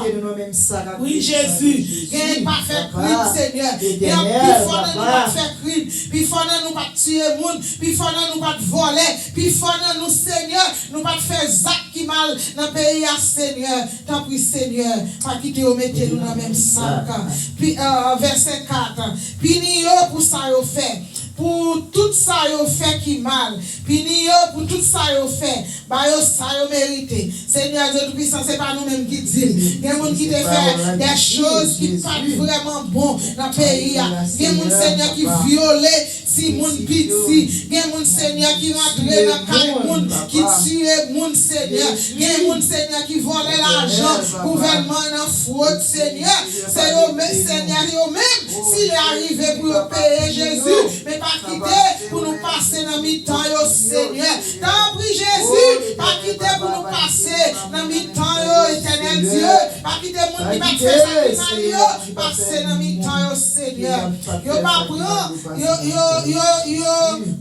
Wi, Jezi, gen pa fè krim, Senyè. Gen pifò nan nou pa t fè krim, pifò nan nou pa t tiye moun, pifò nan nou pa t vòlè, pifò nan nou, Senyè, nou pa t fè zak ki mal nan peyi a, Senyè. Tanpri, Senyè, pa kite yo mete nou nan menm sak. Pi, eh, vèsè kat, pini yo pou sa yo fè, pou tout sa yo fè ki mal. Pini yo pou tout sa yo fè. Ba yo sa yo merite. Senyè Dye Toupisan, se pa nou menm ki di l. Gen moun ki te fè des choses ki pa t vrèman bon nan peyi a. Gen moun, Senyè, ki vyole timoun piti. Gen moun, Senyè, ki rantre nan kay moun, ki tiye moun, Senyè. Gen moun, Senyè, ki vòlè lajan gouvènman nan fwod, Senyè. Se yo menm, Senyè, yo menm, si lè a rive pou yo peye, Jezi, men pa kite pou nou pase nan mitan yo, Senyè. Tanpri, Jezi, pa kite pou nou pase nan mitan yo, Etènèl Dye. Pa kite moun ki pa t fè sa ki mal yo pase nan mitan yo, Senyè. Yo pa pran, yo, yo, yo, yo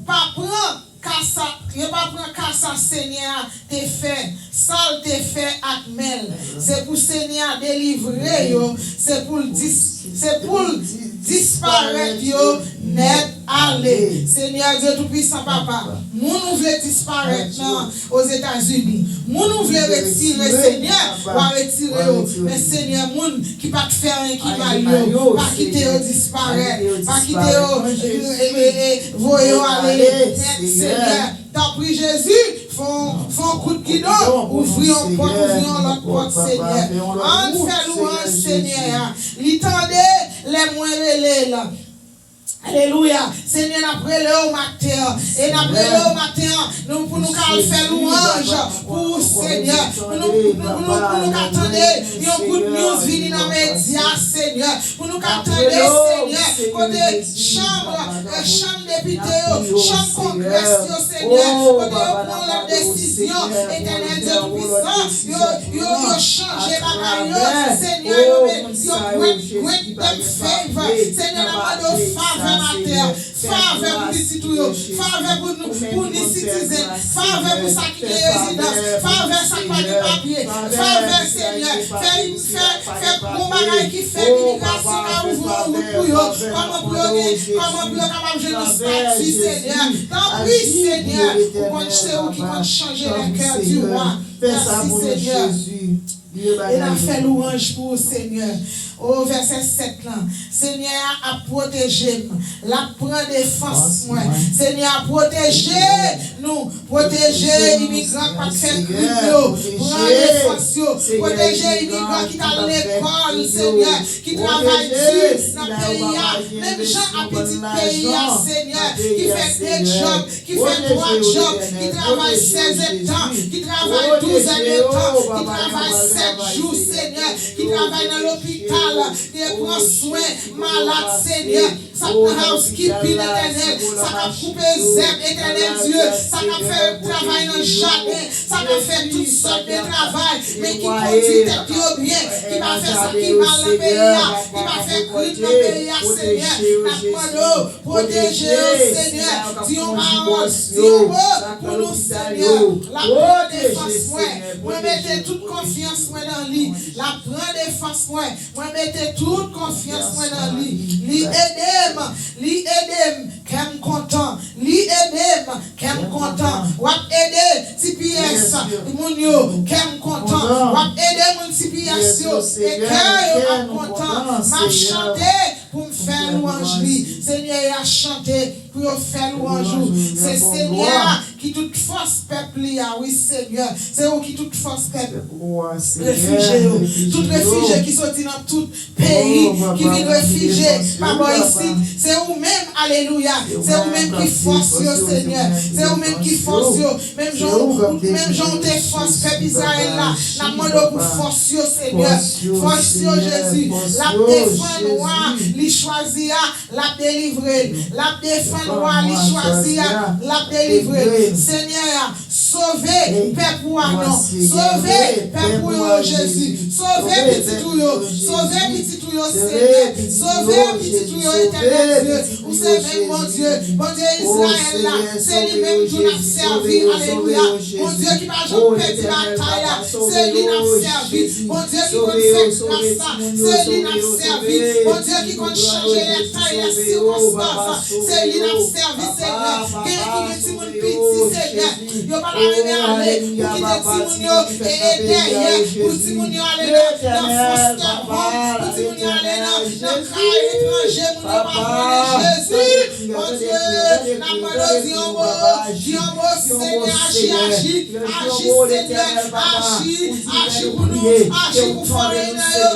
pa pran ka sa, yo pa pran ka sa Senyè a te fè, sa l te fè ak men l. Se pou Senyè a delivre yo, se pou l dis-, se pou l disparèt yo nèt ale. Senyè Dye Toupisan, papa, moun ou vle disparèt nan Ozetazini, moun ou vle retire, Senyè, w a retire yo. Men, Senyè, moun ki pa t fè anyen ki mal yo, pa kite yo disparèt, pa kite yo, e, e, e, voye yo ale nèt, Senyè. Tanpri, Jezi, fè yon, fè yon kout gidon, ouvri yon pòt, ouvri yon lòt pòt, Senyè. Ann fè lwanj Senyè a. Li tande lè mwen rele l. Alelouya. Senyè, n ap rele w maten an. E n ap rele w maten an, nou, pou nou ka al fè lwanj pou ou, Senyè. Pou nou, pou nou, pou nou, pou nou ka tande yon good news vini nan medya, Senyè. Pou nou ka tande, Senyè, kote chanm, eh, chanm depite yo, chanm kongrès yo, Senyè, kote yo pran lòt desizyon, Etènèl Dye Toupisan, yo, yo, yo chanje bagay yo, Senyè, yo met, yo grant, grant them favor, Senyè, n ap mande w favè maten an, favè pou pitit ou yo, favè pou nou, pou ni citizen, favè pou sa ki gen rezidans, favè sa k pa gen papye, favè, Senyè, fè, fè, fè bon bagay ki fè imigrasyon ka ouvri yon wout pou yo, kòman pou yo gen, kòman pou yo kapab jwenn yon stati, Senyè. Tanpri, Senyè, ou konn se ou ki konn chanje les cœurs du roi. Mèsi, Senyè. E n ap fè lwanj pou ou, Senyè. O, vèsè sèt lan. Senyè a ap pwoteje m. L ap pran defans mwen. Senyè a pwoteje nou. Pwoteje imigran k pa t fè krim yo. Pran defans yo. Pwoteje imigran ki t al lekòl, Senyè, ki travay di nan peyi a. Menm jan a pitit peyi a, Senyè, ki fè de djòb, ki fè twa djòb, ki travay sèz èdtan, ki travay douz èdtan, ki travay sèt jou, Senyè, ki travay nan lopital, ki pran swen malad, Senyè. Sa k nan housekeeping, Etènèl, sa k ap koupe zèb, Etènèl Dye, sa k ap fè travay nan jaden, sa k ap fè tout sòt de travay, men ki kondui tèt yo byen, ki pa fè sa ki mal nan peyi a, ki pa fè krim nan peyi a, Senyè. N ap mande w pwoteje yo, Senyè. Di yon pawòl, di yon mo pou nou, Senyè. L ap pran defans mwen. Mwen mete tout konfyans mwen nan li. L ap pran defans mwen. Mwen mete tout konfyans mwen nan li. Li ede m. Li ede m. Kè m kontan. Kè m kontan. W ap ede T P S moun yo. Kè m kontan. W ap ede moun T P S yo. E kè yo ap kontan. M ap chante pou m fè lwanj li. Senyè a chante pou yo fè lwanj ou. Se Senyè a ki tout fòs pèp li a, wi, Senyè. Se ou ki tout fòs pèp refijye yo. Tout refijye ki soti nan tout peyi ki vin refijye pa bò isit. Se ou menm, alelouya. Se ou menm ki fòs yo, Senyè. Se ou menm ki fòs yo. Menm jan, menm jan ou te fòs pèp Izrayèl la, n ap mande w pou fòs yo, Senyè. Fòs yo, Jezi. L ap defann wa li chwazi a, l ap delivre l. L ap defann wa li chwazi a, l ap delivre l. Senyè a, sove pèp ou a non. Sove pèp ou yo, Jezi. Sove pitit ou yo. Sove pitit ou yo, Senyè. Sove pitit ou yo, Etènèl Dye. Ou se menm Bondye. Bondye Izrayèl la, se li menm tou n ap sèvi. Alelouya. Bondye ki pa janm pèdi batay la, se li n ap sèvi. Bondye ki konn fè gras la, se li n ap sèvi. Bondye ki konn chanje lè, tan e lè, sikonstans, se li n ap sèvi, Senyè. Genyen ki gen timoun piti, Senyè. Yo pa ta renmen ale pou kite timoun yo e, e dèyè, pou timoun yo ale nan, nan foster home, pou timoun yo ale nan, nan kay etranje, moun yo pa konnen Jezi. Bondye, n ap mande w di yon mo, di yon mo, Senyè, aji, aji, aji, Senyè, aji, aji pou nou, aji pou foreigner yo,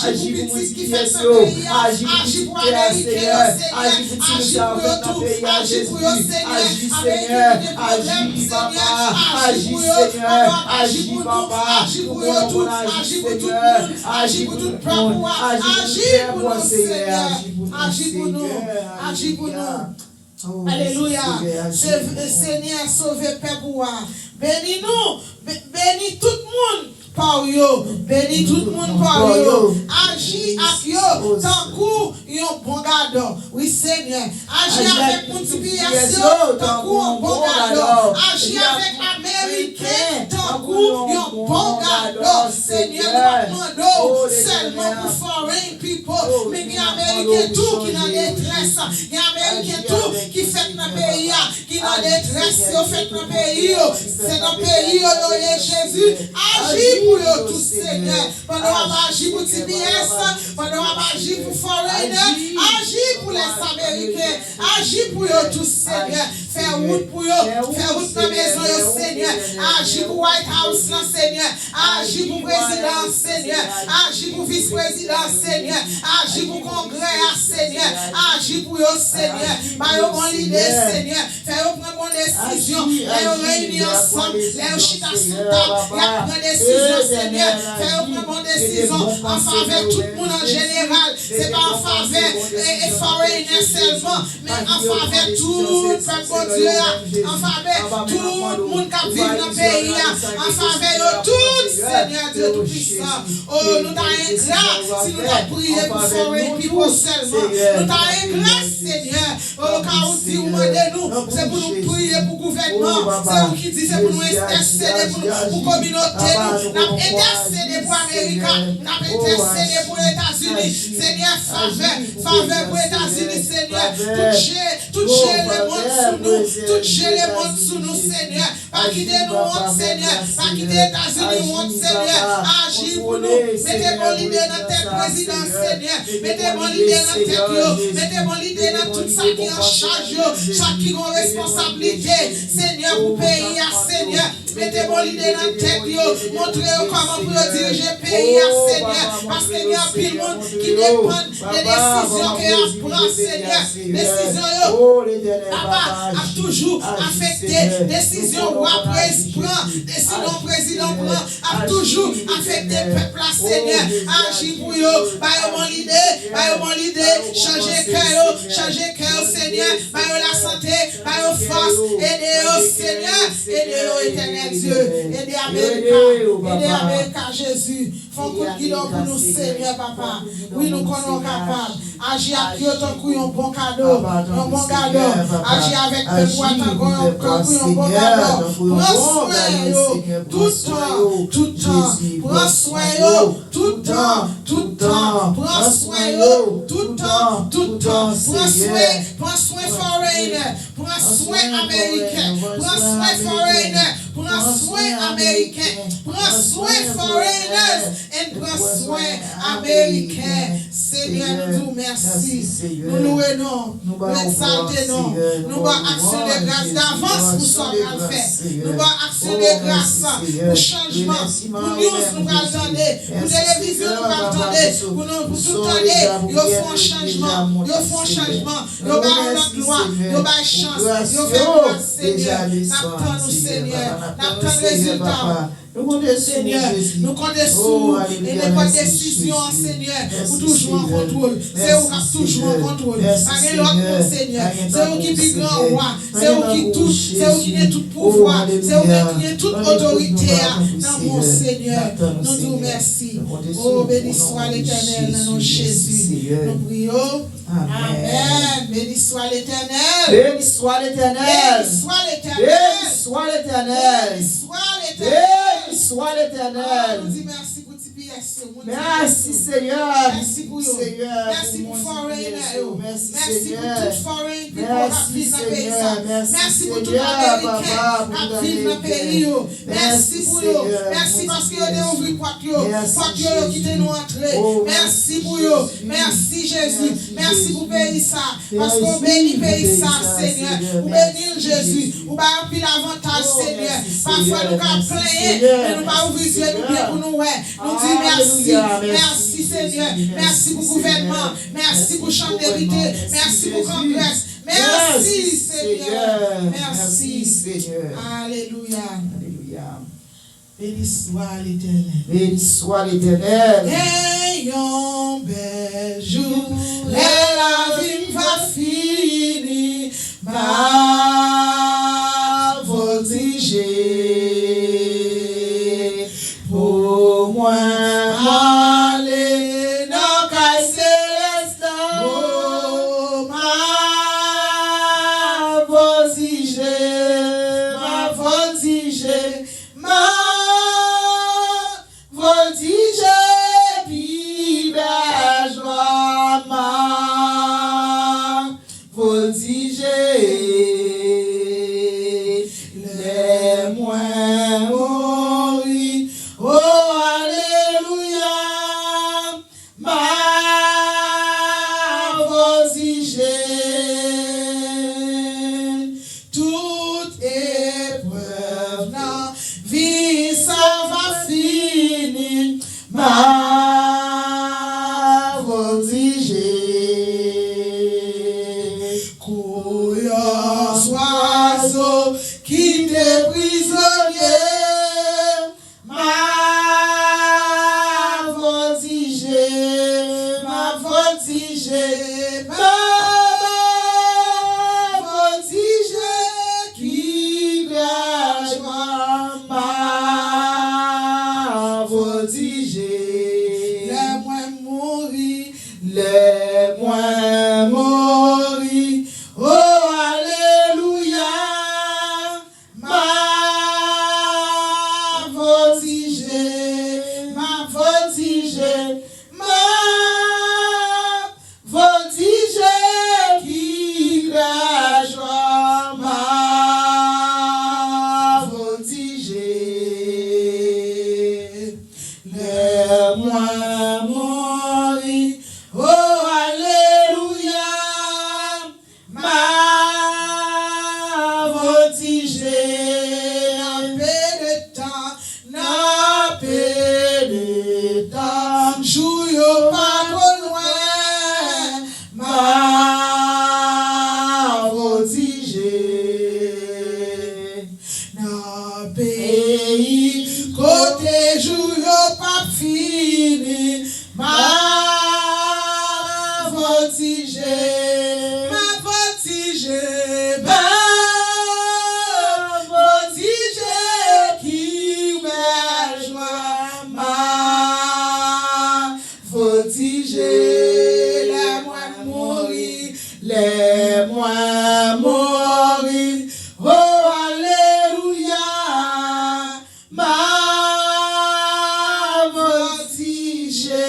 aji pou pitit ki fèt nan peyi a, aji pou ameriken yo, Senyè, aji pou yo tou, aji pou yo, Senyè, ameriken ki gen pwoblèm, Senyè, aji pou yo, papa, aji pou nou, aji pou yo tout, aji pou tout moun, aji pou tout pèp ou a, aji pou nou, Senyè, aji pou nou, aji pou nou. Alelouya. Se, Senyè, sove pèp ou a. Beni nou. Be-, beni tout moun pa w yo. Beni tout moun pa w yo. Aji ak yo tankou yon bon gadò. Wi, Senyè. Aji avèk moun T P S yo tankou yon bon gadò. Aji avèk Ameriken tankou yon bon gadò. Senyè, nou p ap mande w sèlman pou foreign people, men gen Ameriken tou ki nan detrès. Gen Ameriken tou ki fèt nan peyi a, ki nan detrès, yo fèt nan peyi yo. Se nan peyi yo yo ye, Jezi. Aji pou yo tou, Senyè. Pandan w ap aji pou T P S, pandan w ap aji pou foreigner, aji pou lès Ameriken. Aji pou yo tou, Senyè. Fè wout pou yo. Fè wout nan mezon yo, Senyè. Aji pou White House lan, Senyè. Aji pou prezidan an, Senyè. Aji pou vis prezidan an, Senyè. Aji pou kongrè a, Senyè. Aji pou yo, Senyè. Ba yo bon lide, Senyè. Fè yo pran bon desizyon. Lè yo reyini ansanm, lè yo chita sou tab, y ap pran desizyon, Senyè. Fè yo pran bon desizyon an favè tout moun an jeneral. Se pa an favè, e, e foreigner sèlman, men an favè tout pèp Bondye a, an favè tout moun k ap viv nan peyi a, an favè yo tout, Senyè Dye Toupisan. O, nou ta engra si nou ta priye pou foreign people sèlman. Nou ta engra, Senyè. O, ka ou di ou mande nou, se pou nou priye pou gouvènman. Se ou ki di se pou nou entèsede pou, pou kominote nou. N ap entèsede pou Amerika. N ap entèsede pou Etazini. Senyè, favè, favè pou Etazini, Senyè. Tout je, tout je lemonn sou nou. Tout je lemonn sou nou, Senyè. Pa kite nou wont, Senyè. Pa kite Etazini wont, Senyè. Aji pou nou. Mete bon lide nan tèt prezidan, Senyè. Mete bon lide nan tèt yo. Mete bon lide nan tout sa ki an chaj yo. Sa ki gon responsablite, Senyè, pou peyi a, Senyè. Mete bon lide nan tèt yo. Montre yo kòman pou yo dirije peyi a, Senyè. Paske gen anpil moun ki depann de desizyon ke y ap pran, Senyè. Desizyon yo, papa, ap toujou afekte desizyon wa prez pran, desizyon prezidan pran, ap toujou afekte pèp la, Senyè. Aji pou yo, ba yo bon lide, ba yo bon lide, chanje kè yo, chanje kè yo, Senyè. Ba yo lasante, ba yo fòs, ede yo, Senyè, ede yo, Etènèl Dye, ede Amerika, ede Amerika, Jezi. Fè yon kout gidon pou nou, Senyè, papa. Wi, nou konnen w kapab. Aji ak yo tankou yon bon kado, yon bon gadò. Aji avèk pèp ou a tankou yon, tankou yon bon gadò. Pran swen yo tout tan, tout tan. Pran swen yo tout tan, tout tan. Pran swen yo tout tan, tout tan. Pran swen, pran swen foreigner. Pran swen Ameriken, pran swen foreigner, pran swen Ameriken, pran swen foreigners, and pran swen Ameriken. Senyè, nou di w mèsi. Nou louwe non w. Nou egzalte non w. Nou ba w aksyon de gras davans pou sa w pral fè. Nou ba w aksyon de gras pou chanjman, pou news nou pral tande, pou televizyon nou pral tande, pou nou pou tout tande, yo fè yon chanjman, yo fè yon chanjman, yo bay yon lòt lwa, yo bay chans, yo fè gras, Senyè. N ap tann ou, Senyè. N ap tann rezilta w. Nou konte sou ou, Jezi. Nou konte sou ou. E nenpòt desizyon an, Senyè, ou toujou an kontwòl. Se ou k ap toujou an kontwòl. Pa gen lòt moun, Senyè. Se ou ki pi gran wa. Se ou ki tout, se ou ki gen tout pouvwa. Se ou ki gen tout otorite a nan men w, Senyè. Nou di w mèsi. O, beni swa Letènèl nan non Jezi. Nou priye w. Amen. Amen. Béni soit l'Éternel. Béni soit l'Éternel. Béni soit l'Éternel. Béni soit l'Éternel. Béni soit l'Éternel. Béni soit l'Éternel. Ah, nou di mèsi pou T P S yo, moun T P S yo. Mèsi, Senyè. Mèsi pou yo. Mèsi pou foreigner yo. Mèsi pou tout foreign people k ap viv nan peyi sa. Mèsi pou tout Ameriken k ap viv nan peyi yo. Mèsi pou yo. Mèsi paske yo te ouvri pòt yo. Pòt yo, yo kite nou antre. Mèsi pou yo. Mèsi, Jezi. Mèsi pou peyi sa. Paske w beni peyi sa, Senyè. Ou beni l, Jezi. Ou bay anpil avantaj, Senyè. Pafwa nou ka plenyen, men nou pa ouvri zye nou byen pou nou wè. Nou di mèsi. Mèsi, Senyè. Mèsi pou gouvènman. Mèsi pou Chanm Depite. Mèsi pou Kongrès. Mèsi, Senyè. Mèsi. Alelouya. Béni soit l'Éternel. Béni soit l'Éternel. Gen yon bèl jou, lè lavi m va fini, m a vòltije. Pou mwen ale nan kay selès la, m a vòltije, m a vòltije. M a vòltije pi bèl jwa, m a vòltije. Lè mwen mouri, o alelouya, m a vòltije. Tout eprèv nan vi sa va fini, m a vòltije. Kou yon zwazo kite prizonye, m a vòltije, m a vòltije, m a vòltije, ki bèl jwa, m a vòltije. Lè mwen mouri, lè mwen mouri, o alelouya. M a vòltije, m a vòltije, m a vòltije, ki bèl jwa, m a vòltije. Lè mwen mouri, o alelouya, m a vòltije. Nan pe de tan, nan pe de tan, jou yo pa twò lwen, m a vòltije. Nan peyi kote jou yo p ap fini, m a vòltije, m a vòltije, m a vòltije, ki bèl jwa, m a vòltije. Lè mwen mouri, lè mwen mouri, o alelouya, m a vòltije.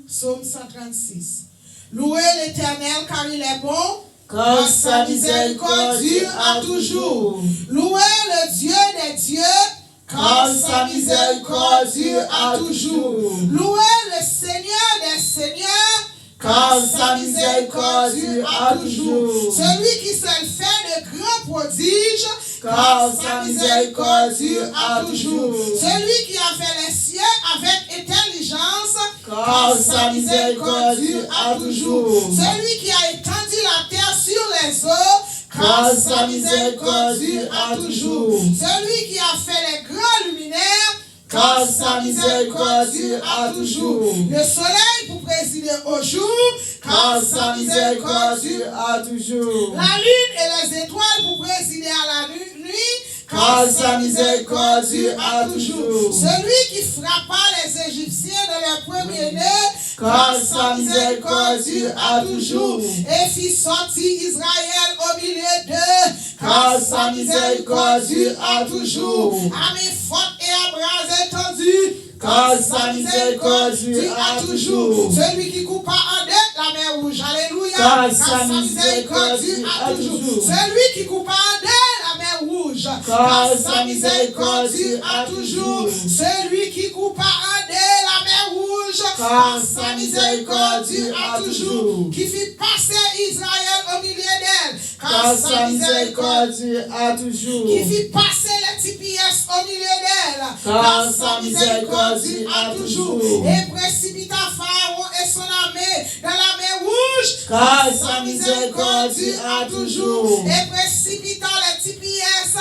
Psaume cent trente-six. Louez l'Éternel car il est bon. Car sa miséricorde dure à toujours. Louez le Dieu des dieux, car sa miséricorde dure à toujours. Louez le Seigneur des seigneurs, car sa miséricorde dure à toujours. Celui qui sait faire de grands prodiges, car sa miséricorde dure à toujours. Celui qui a fait les cieux avec intelligence, car sa miséricorde dure à toujours. Celui qui a étendu la terre sur les eaux, car sa miséricorde dure à toujours. Celui qui a fait les grands luminaires, car sa miséricorde dure à toujours. Le soleil pour présider au jour, car sa miséricorde dure à toujours. La lune et les étoiles pour présider à la nu- nuit, car sa miséricorde dure à toujours. Celui qui frappa les Égyptiens dans leur premier-né, car sa miséricorde dure à toujours. Et fit sortir Israël au milieu d'eux, car sa miséricorde dure à toujours. À main forte et à bras étendus, car sa miséricorde dure à toujours. Celui qui coupa en deux la mer Rouge, alléluia, car sa miséricorde dure à toujours. Celui qui coupa en deux la mer Rouge, car sa miséricorde dure à toujours. Celui qui coupa en deux la mer Rouge, car sa miséricorde dure à toujours. Qui fit passer Israël au milieu d'elle, car sa miséricorde dure à toujours. Qui fit passer les T P S au milieu d'elle, car sa miséricorde dure à toujours. Et précipita Pharaon et son armée dans la mer Rouge, car sa miséricorde dure à toujours. Et précipita les T P S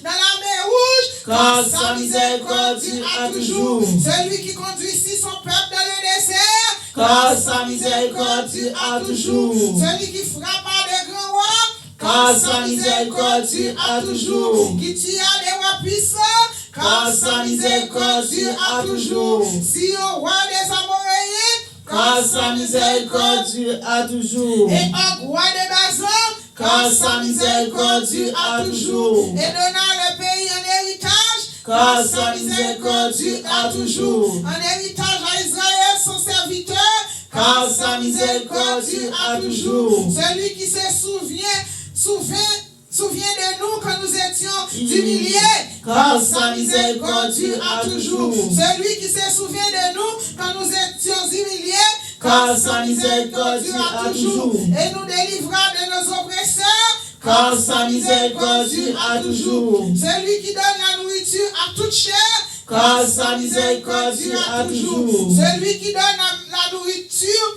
dans la mer Rouge, car sa miséricorde dure à toujours. Celui qui conduisit son peuple dans le désert, car sa miséricorde dure à toujours. Celui qui frappa de grands rois, car sa miséricorde dure à toujours. Qui tua des rois puissants, car sa miséricorde dure à toujours. Sihon, roi des Amoréens, car sa miséricorde dure à toujours. Et Og, roi de Bazan, car sa miséricorde dure à toujours. Et donna le pays en héritage, car sa miséricorde dure à toujours. En héritage à Israël, son serviteur, car sa miséricorde dure à toujours. Celui qui se souvient, souvient, souvient de nous quand nous étions humiliés, car sa miséricorde dure à toujours. Celui qui se souvient de nous quand nous étions humiliés, car sa miséricorde dure à toujours. Et nous délivra de nos oppresseurs, car sa miséricorde dure à toujours. Celui qui donne la nourriture à toute chair, car sa miséricorde dure à toujours. Celui qui donne la, la nourriture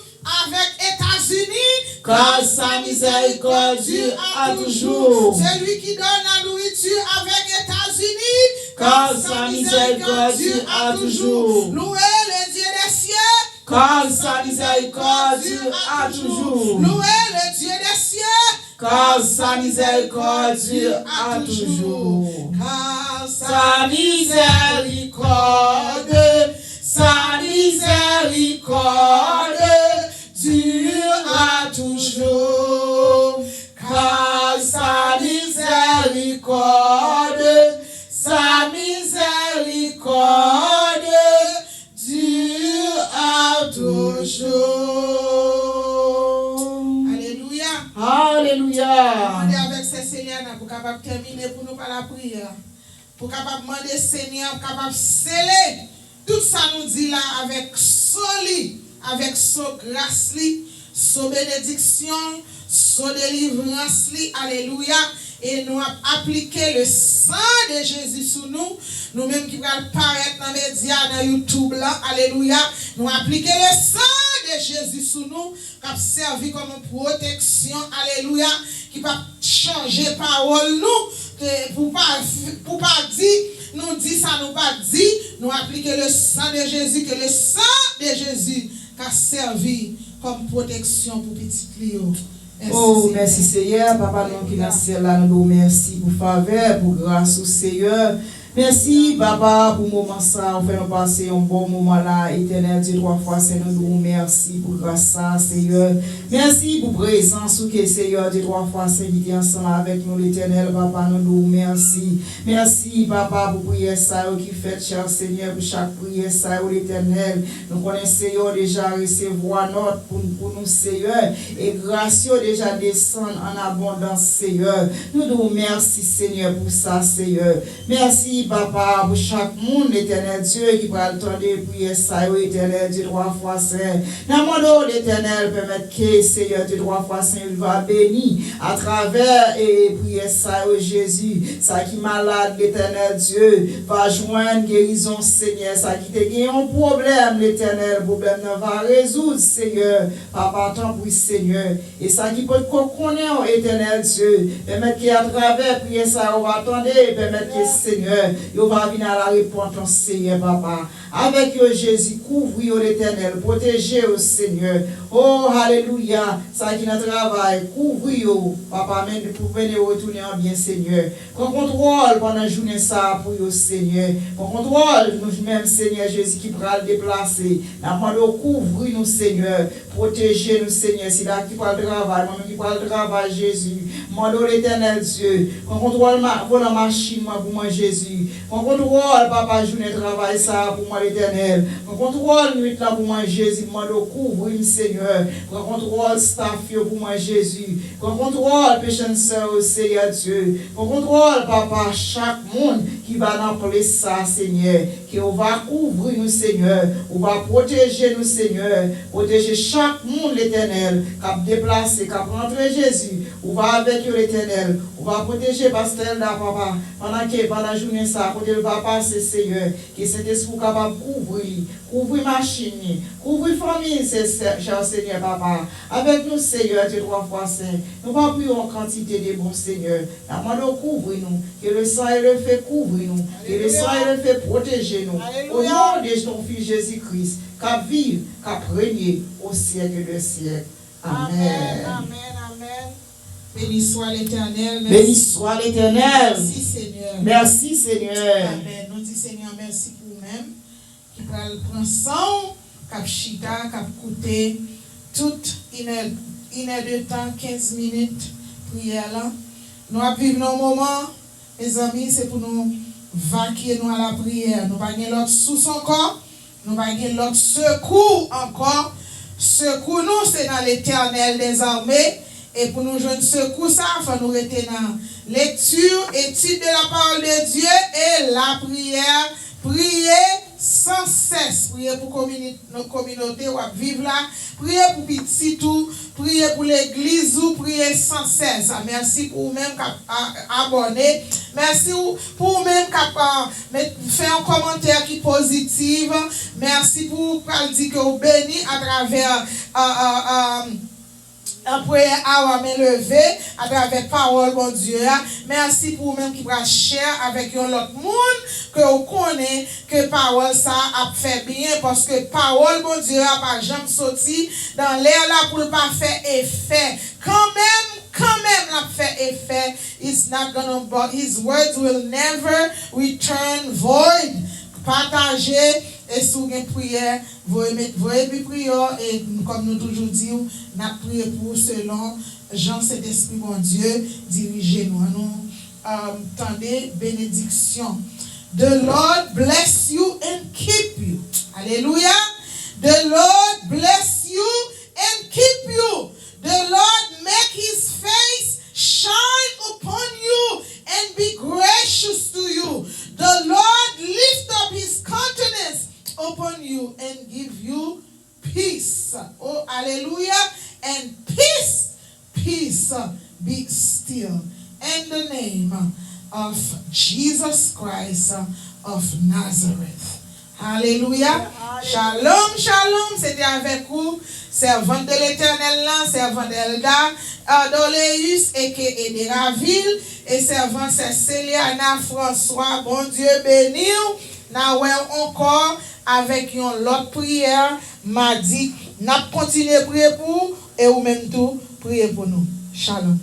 avec États-Unis, car sa miséricorde dure à toujours. Celui qui donne la nourriture avec États-Unis, car sa miséricorde dure à toujours. Louez le Dieu des cieux, car sa miséricorde dure à toujours. Louez le Dieu des cieux, car sa miséricorde dure à toujours. Car sa miséricorde, sa miséricorde dure à toujours. Car sa miséricorde, sa miséricorde dure à toujours. Alelouya. Alelouya. Mande avèk sè Senyè nan pou kapab tèmine pou nou pa lapriyè. Pou kapab mande Senyè pou kapab sele tout sa nou di la avèk so li, avèk so gras li, so benediksyon, so delivrans li. Alelouya. E nou ap aplike le san de Jezi sou nou. Nou menm ki pral parèt nan medya, nan YouTube la, alelouya, nou aplike le san de Jezi sou nou, k ap sèvi kòm yon pwoteksyon, alelouya, ki p ap chanje pawòl nou, ke pou pa, pou pa di, nou di sa nou pa di, nou aplike le san de Jezi, ke le san de Jezi ka sèvi kòm pwoteksyon pou pitit li yo. Oh, mèsi Senyè, Papa nou ki nan syèl la, nou di w mèsi pou favè, pou gras ou Senyè. Mèsi Papa pou moman sa, ou fè nou pase yon bon moman la, Etènèl Dye twa fwa sen, nou di w mèsi pou gras sa Senyè. Mèsi pou prezans ou ke Senyè Dye twa fwa sen ki te ansanm avèk nou, Letènèl Papa, nou di w mèsi. Mèsi Papa pou priyè sa yo ki fèt, chè Senyè, pou chak priyè sa yo, Letènèl. Nou konnen Senyè w deja resevwa nòt pou, pou nou. Seyè, e gras yo deja desann an abondans, Seyè. Nou di w mèsi, Senyè, pou sa, Seyè. Mèsi, Papa, pou chak moun, Letènèl Dye, ki pral tande priyè sa yo, Etènèl Dye twa fwa sen. N ap mande w, Letènèl, pèmèt ke Seyè Dye twa fwa sen yo va beni atravè e priyè sa yo, Jezi. Sa ki malad, Letènèl Dye, va jwenn gerizon, Senyè. Sa ki te gen yon pwoblèm, Letènèl, pwoblèm nan va rezoud, Senyè. Papa, tanpri, Senyè. E sa ki potko konnen w, Etènèl Dye, pèmèt ke atravè priyè sa yo va tande, pèmèt ke, Senyè, yo va vin a la repantans, Senyè, Papa. Avèk yo, Jezi, kouvri yo, Letènèl, pwoteje yo, Senyè. O, alelouya, sa ki nan travay, kouvri yo, Papa, men, pou mennen yo retounen an byen, Senyè. Pran kontwòl pandan jounen sa a pou yo, Senyè. Pran kontwòl nou menm, Senyè Jezi, ki pral deplase. N ap mande w kouvri nou, Senyè. Pwoteje nou, Senyè. Sila ki pral travay, mwen menm ki pral travay, Jezi. Mande w, Letènèl Dye, pran kontwòl ma-, volan machin mwen pou mwen, Jezi. Pran kontwòl, Papa, jounen travay sa a pou mwen, Letènèl. Pran kontwòl nwit lan pou mwen, Jezi. Mande w kouvri m, Senyè. Pran kontwòl staff yo pou mwen, Jezi. Pran kontwòl pechensè yo, Seyè Dye. Pran kontwòl, Papa, chak moun ki va nan plas sa, Senyè. Ke ou va kouvri nou, Senyè. Ou va pwoteje nou, Senyè. Pwoteje chak moun, Letènèl, k ap deplase, k ap rantre, Jezi. Ou va avèk yo, Letènèl. Ou va pwoteje Pastè Elda, Papa, pandan ke, pandan jounen sa, kote l va pase, Senyè. Ke Sentespri w kapab kouvri li. Kouvri machin li. Kouvri fanmi l, se, se, chè Senyè, Papa. Avèk nou, Seyè Dye twa fwa sen. Nou va priye yon kantite de bon, Senyè. N ap mande w kouvri nou. Que le sang et le feu kouvri nou. Que le sang et le feu pwoteje nou. O non de ton Fils Jésus-Christ, k ap viv, k ap renye au siècle des siècles. Amèn. Amèn, amèn, amèn. Béni soit l'Éternel. Béni soit l'Éternel. Merci, Seigneur. Merci, Seigneur. Amèn. Nou di Senyè mèsi pou ou menm ki pral pran san w, k ap chita, k ap koute tout inè, inè de tan, kenz minit priyè lan. Nou ap viv nan moman, mezanmi, se pou nou vakye nou a la priyè. Nou pa gen lòt sous ankò, nou pa gen lòt sekou ankò. Sekou nou, se nan Letènèl dèzame. E pou nou jwenn sekou sa, fò nou rete nan lecture, étude de la parole de Dieu et la prière. Priye san sès. Priye pou komini-, nou kominote w ap viv la. Priye pou pitit ou. Priye pou legliz ou. Priye san sès. Mèsi pou ou menm k ap a-, abòne. Mèsi ou, pou ou menm k ap, a, met, fè yon kòmantè ki pozitif. Mèsi pou ou k pral di ke ou beni atravè, a, a, a, an priyè a wa men leve atravè pawòl Bondye a. Mèsi pou ou menm ki pral share avèk yon lòt moun ke ou konnen ke pawòl sa a ap fè byen, paske pawòl Bondye a pa janm soti nan lè la pou l pa fè efè. Kanmenm, kanmenm l ap fè efè. It's not gonna, but his words will never return void. Pataje, e si w gen priyè, voye met, voye epi priye w, e kòm nou toujou di w, n ap priye pou ou selon jan Sentespri Bondye dirije nou. Ann nou, um, tande benediksyon. The Lord bless you and keep you. Alelouya. The Lord bless you and keep you. The Lord make his face shine upon you and be gracious to you. The Lord lift up his countenance upon you and give you peace. Oh, alelouya. And peace, peace, be still. In the name of Jesus Christ of Nazareth. Alelouya. Alelouya. Shalom, shalom. Se te avèk ou, sèvant de Letènèl lan, sèvant Elda Dorleus, aka Ederavil, e sèvant sè Celiana François. Bondye beni w. N a wè w ankò avèk yon lòt priyè madi. N ap kontinye priye pou ou, e ou menm tou, priye pou nou. Shalom.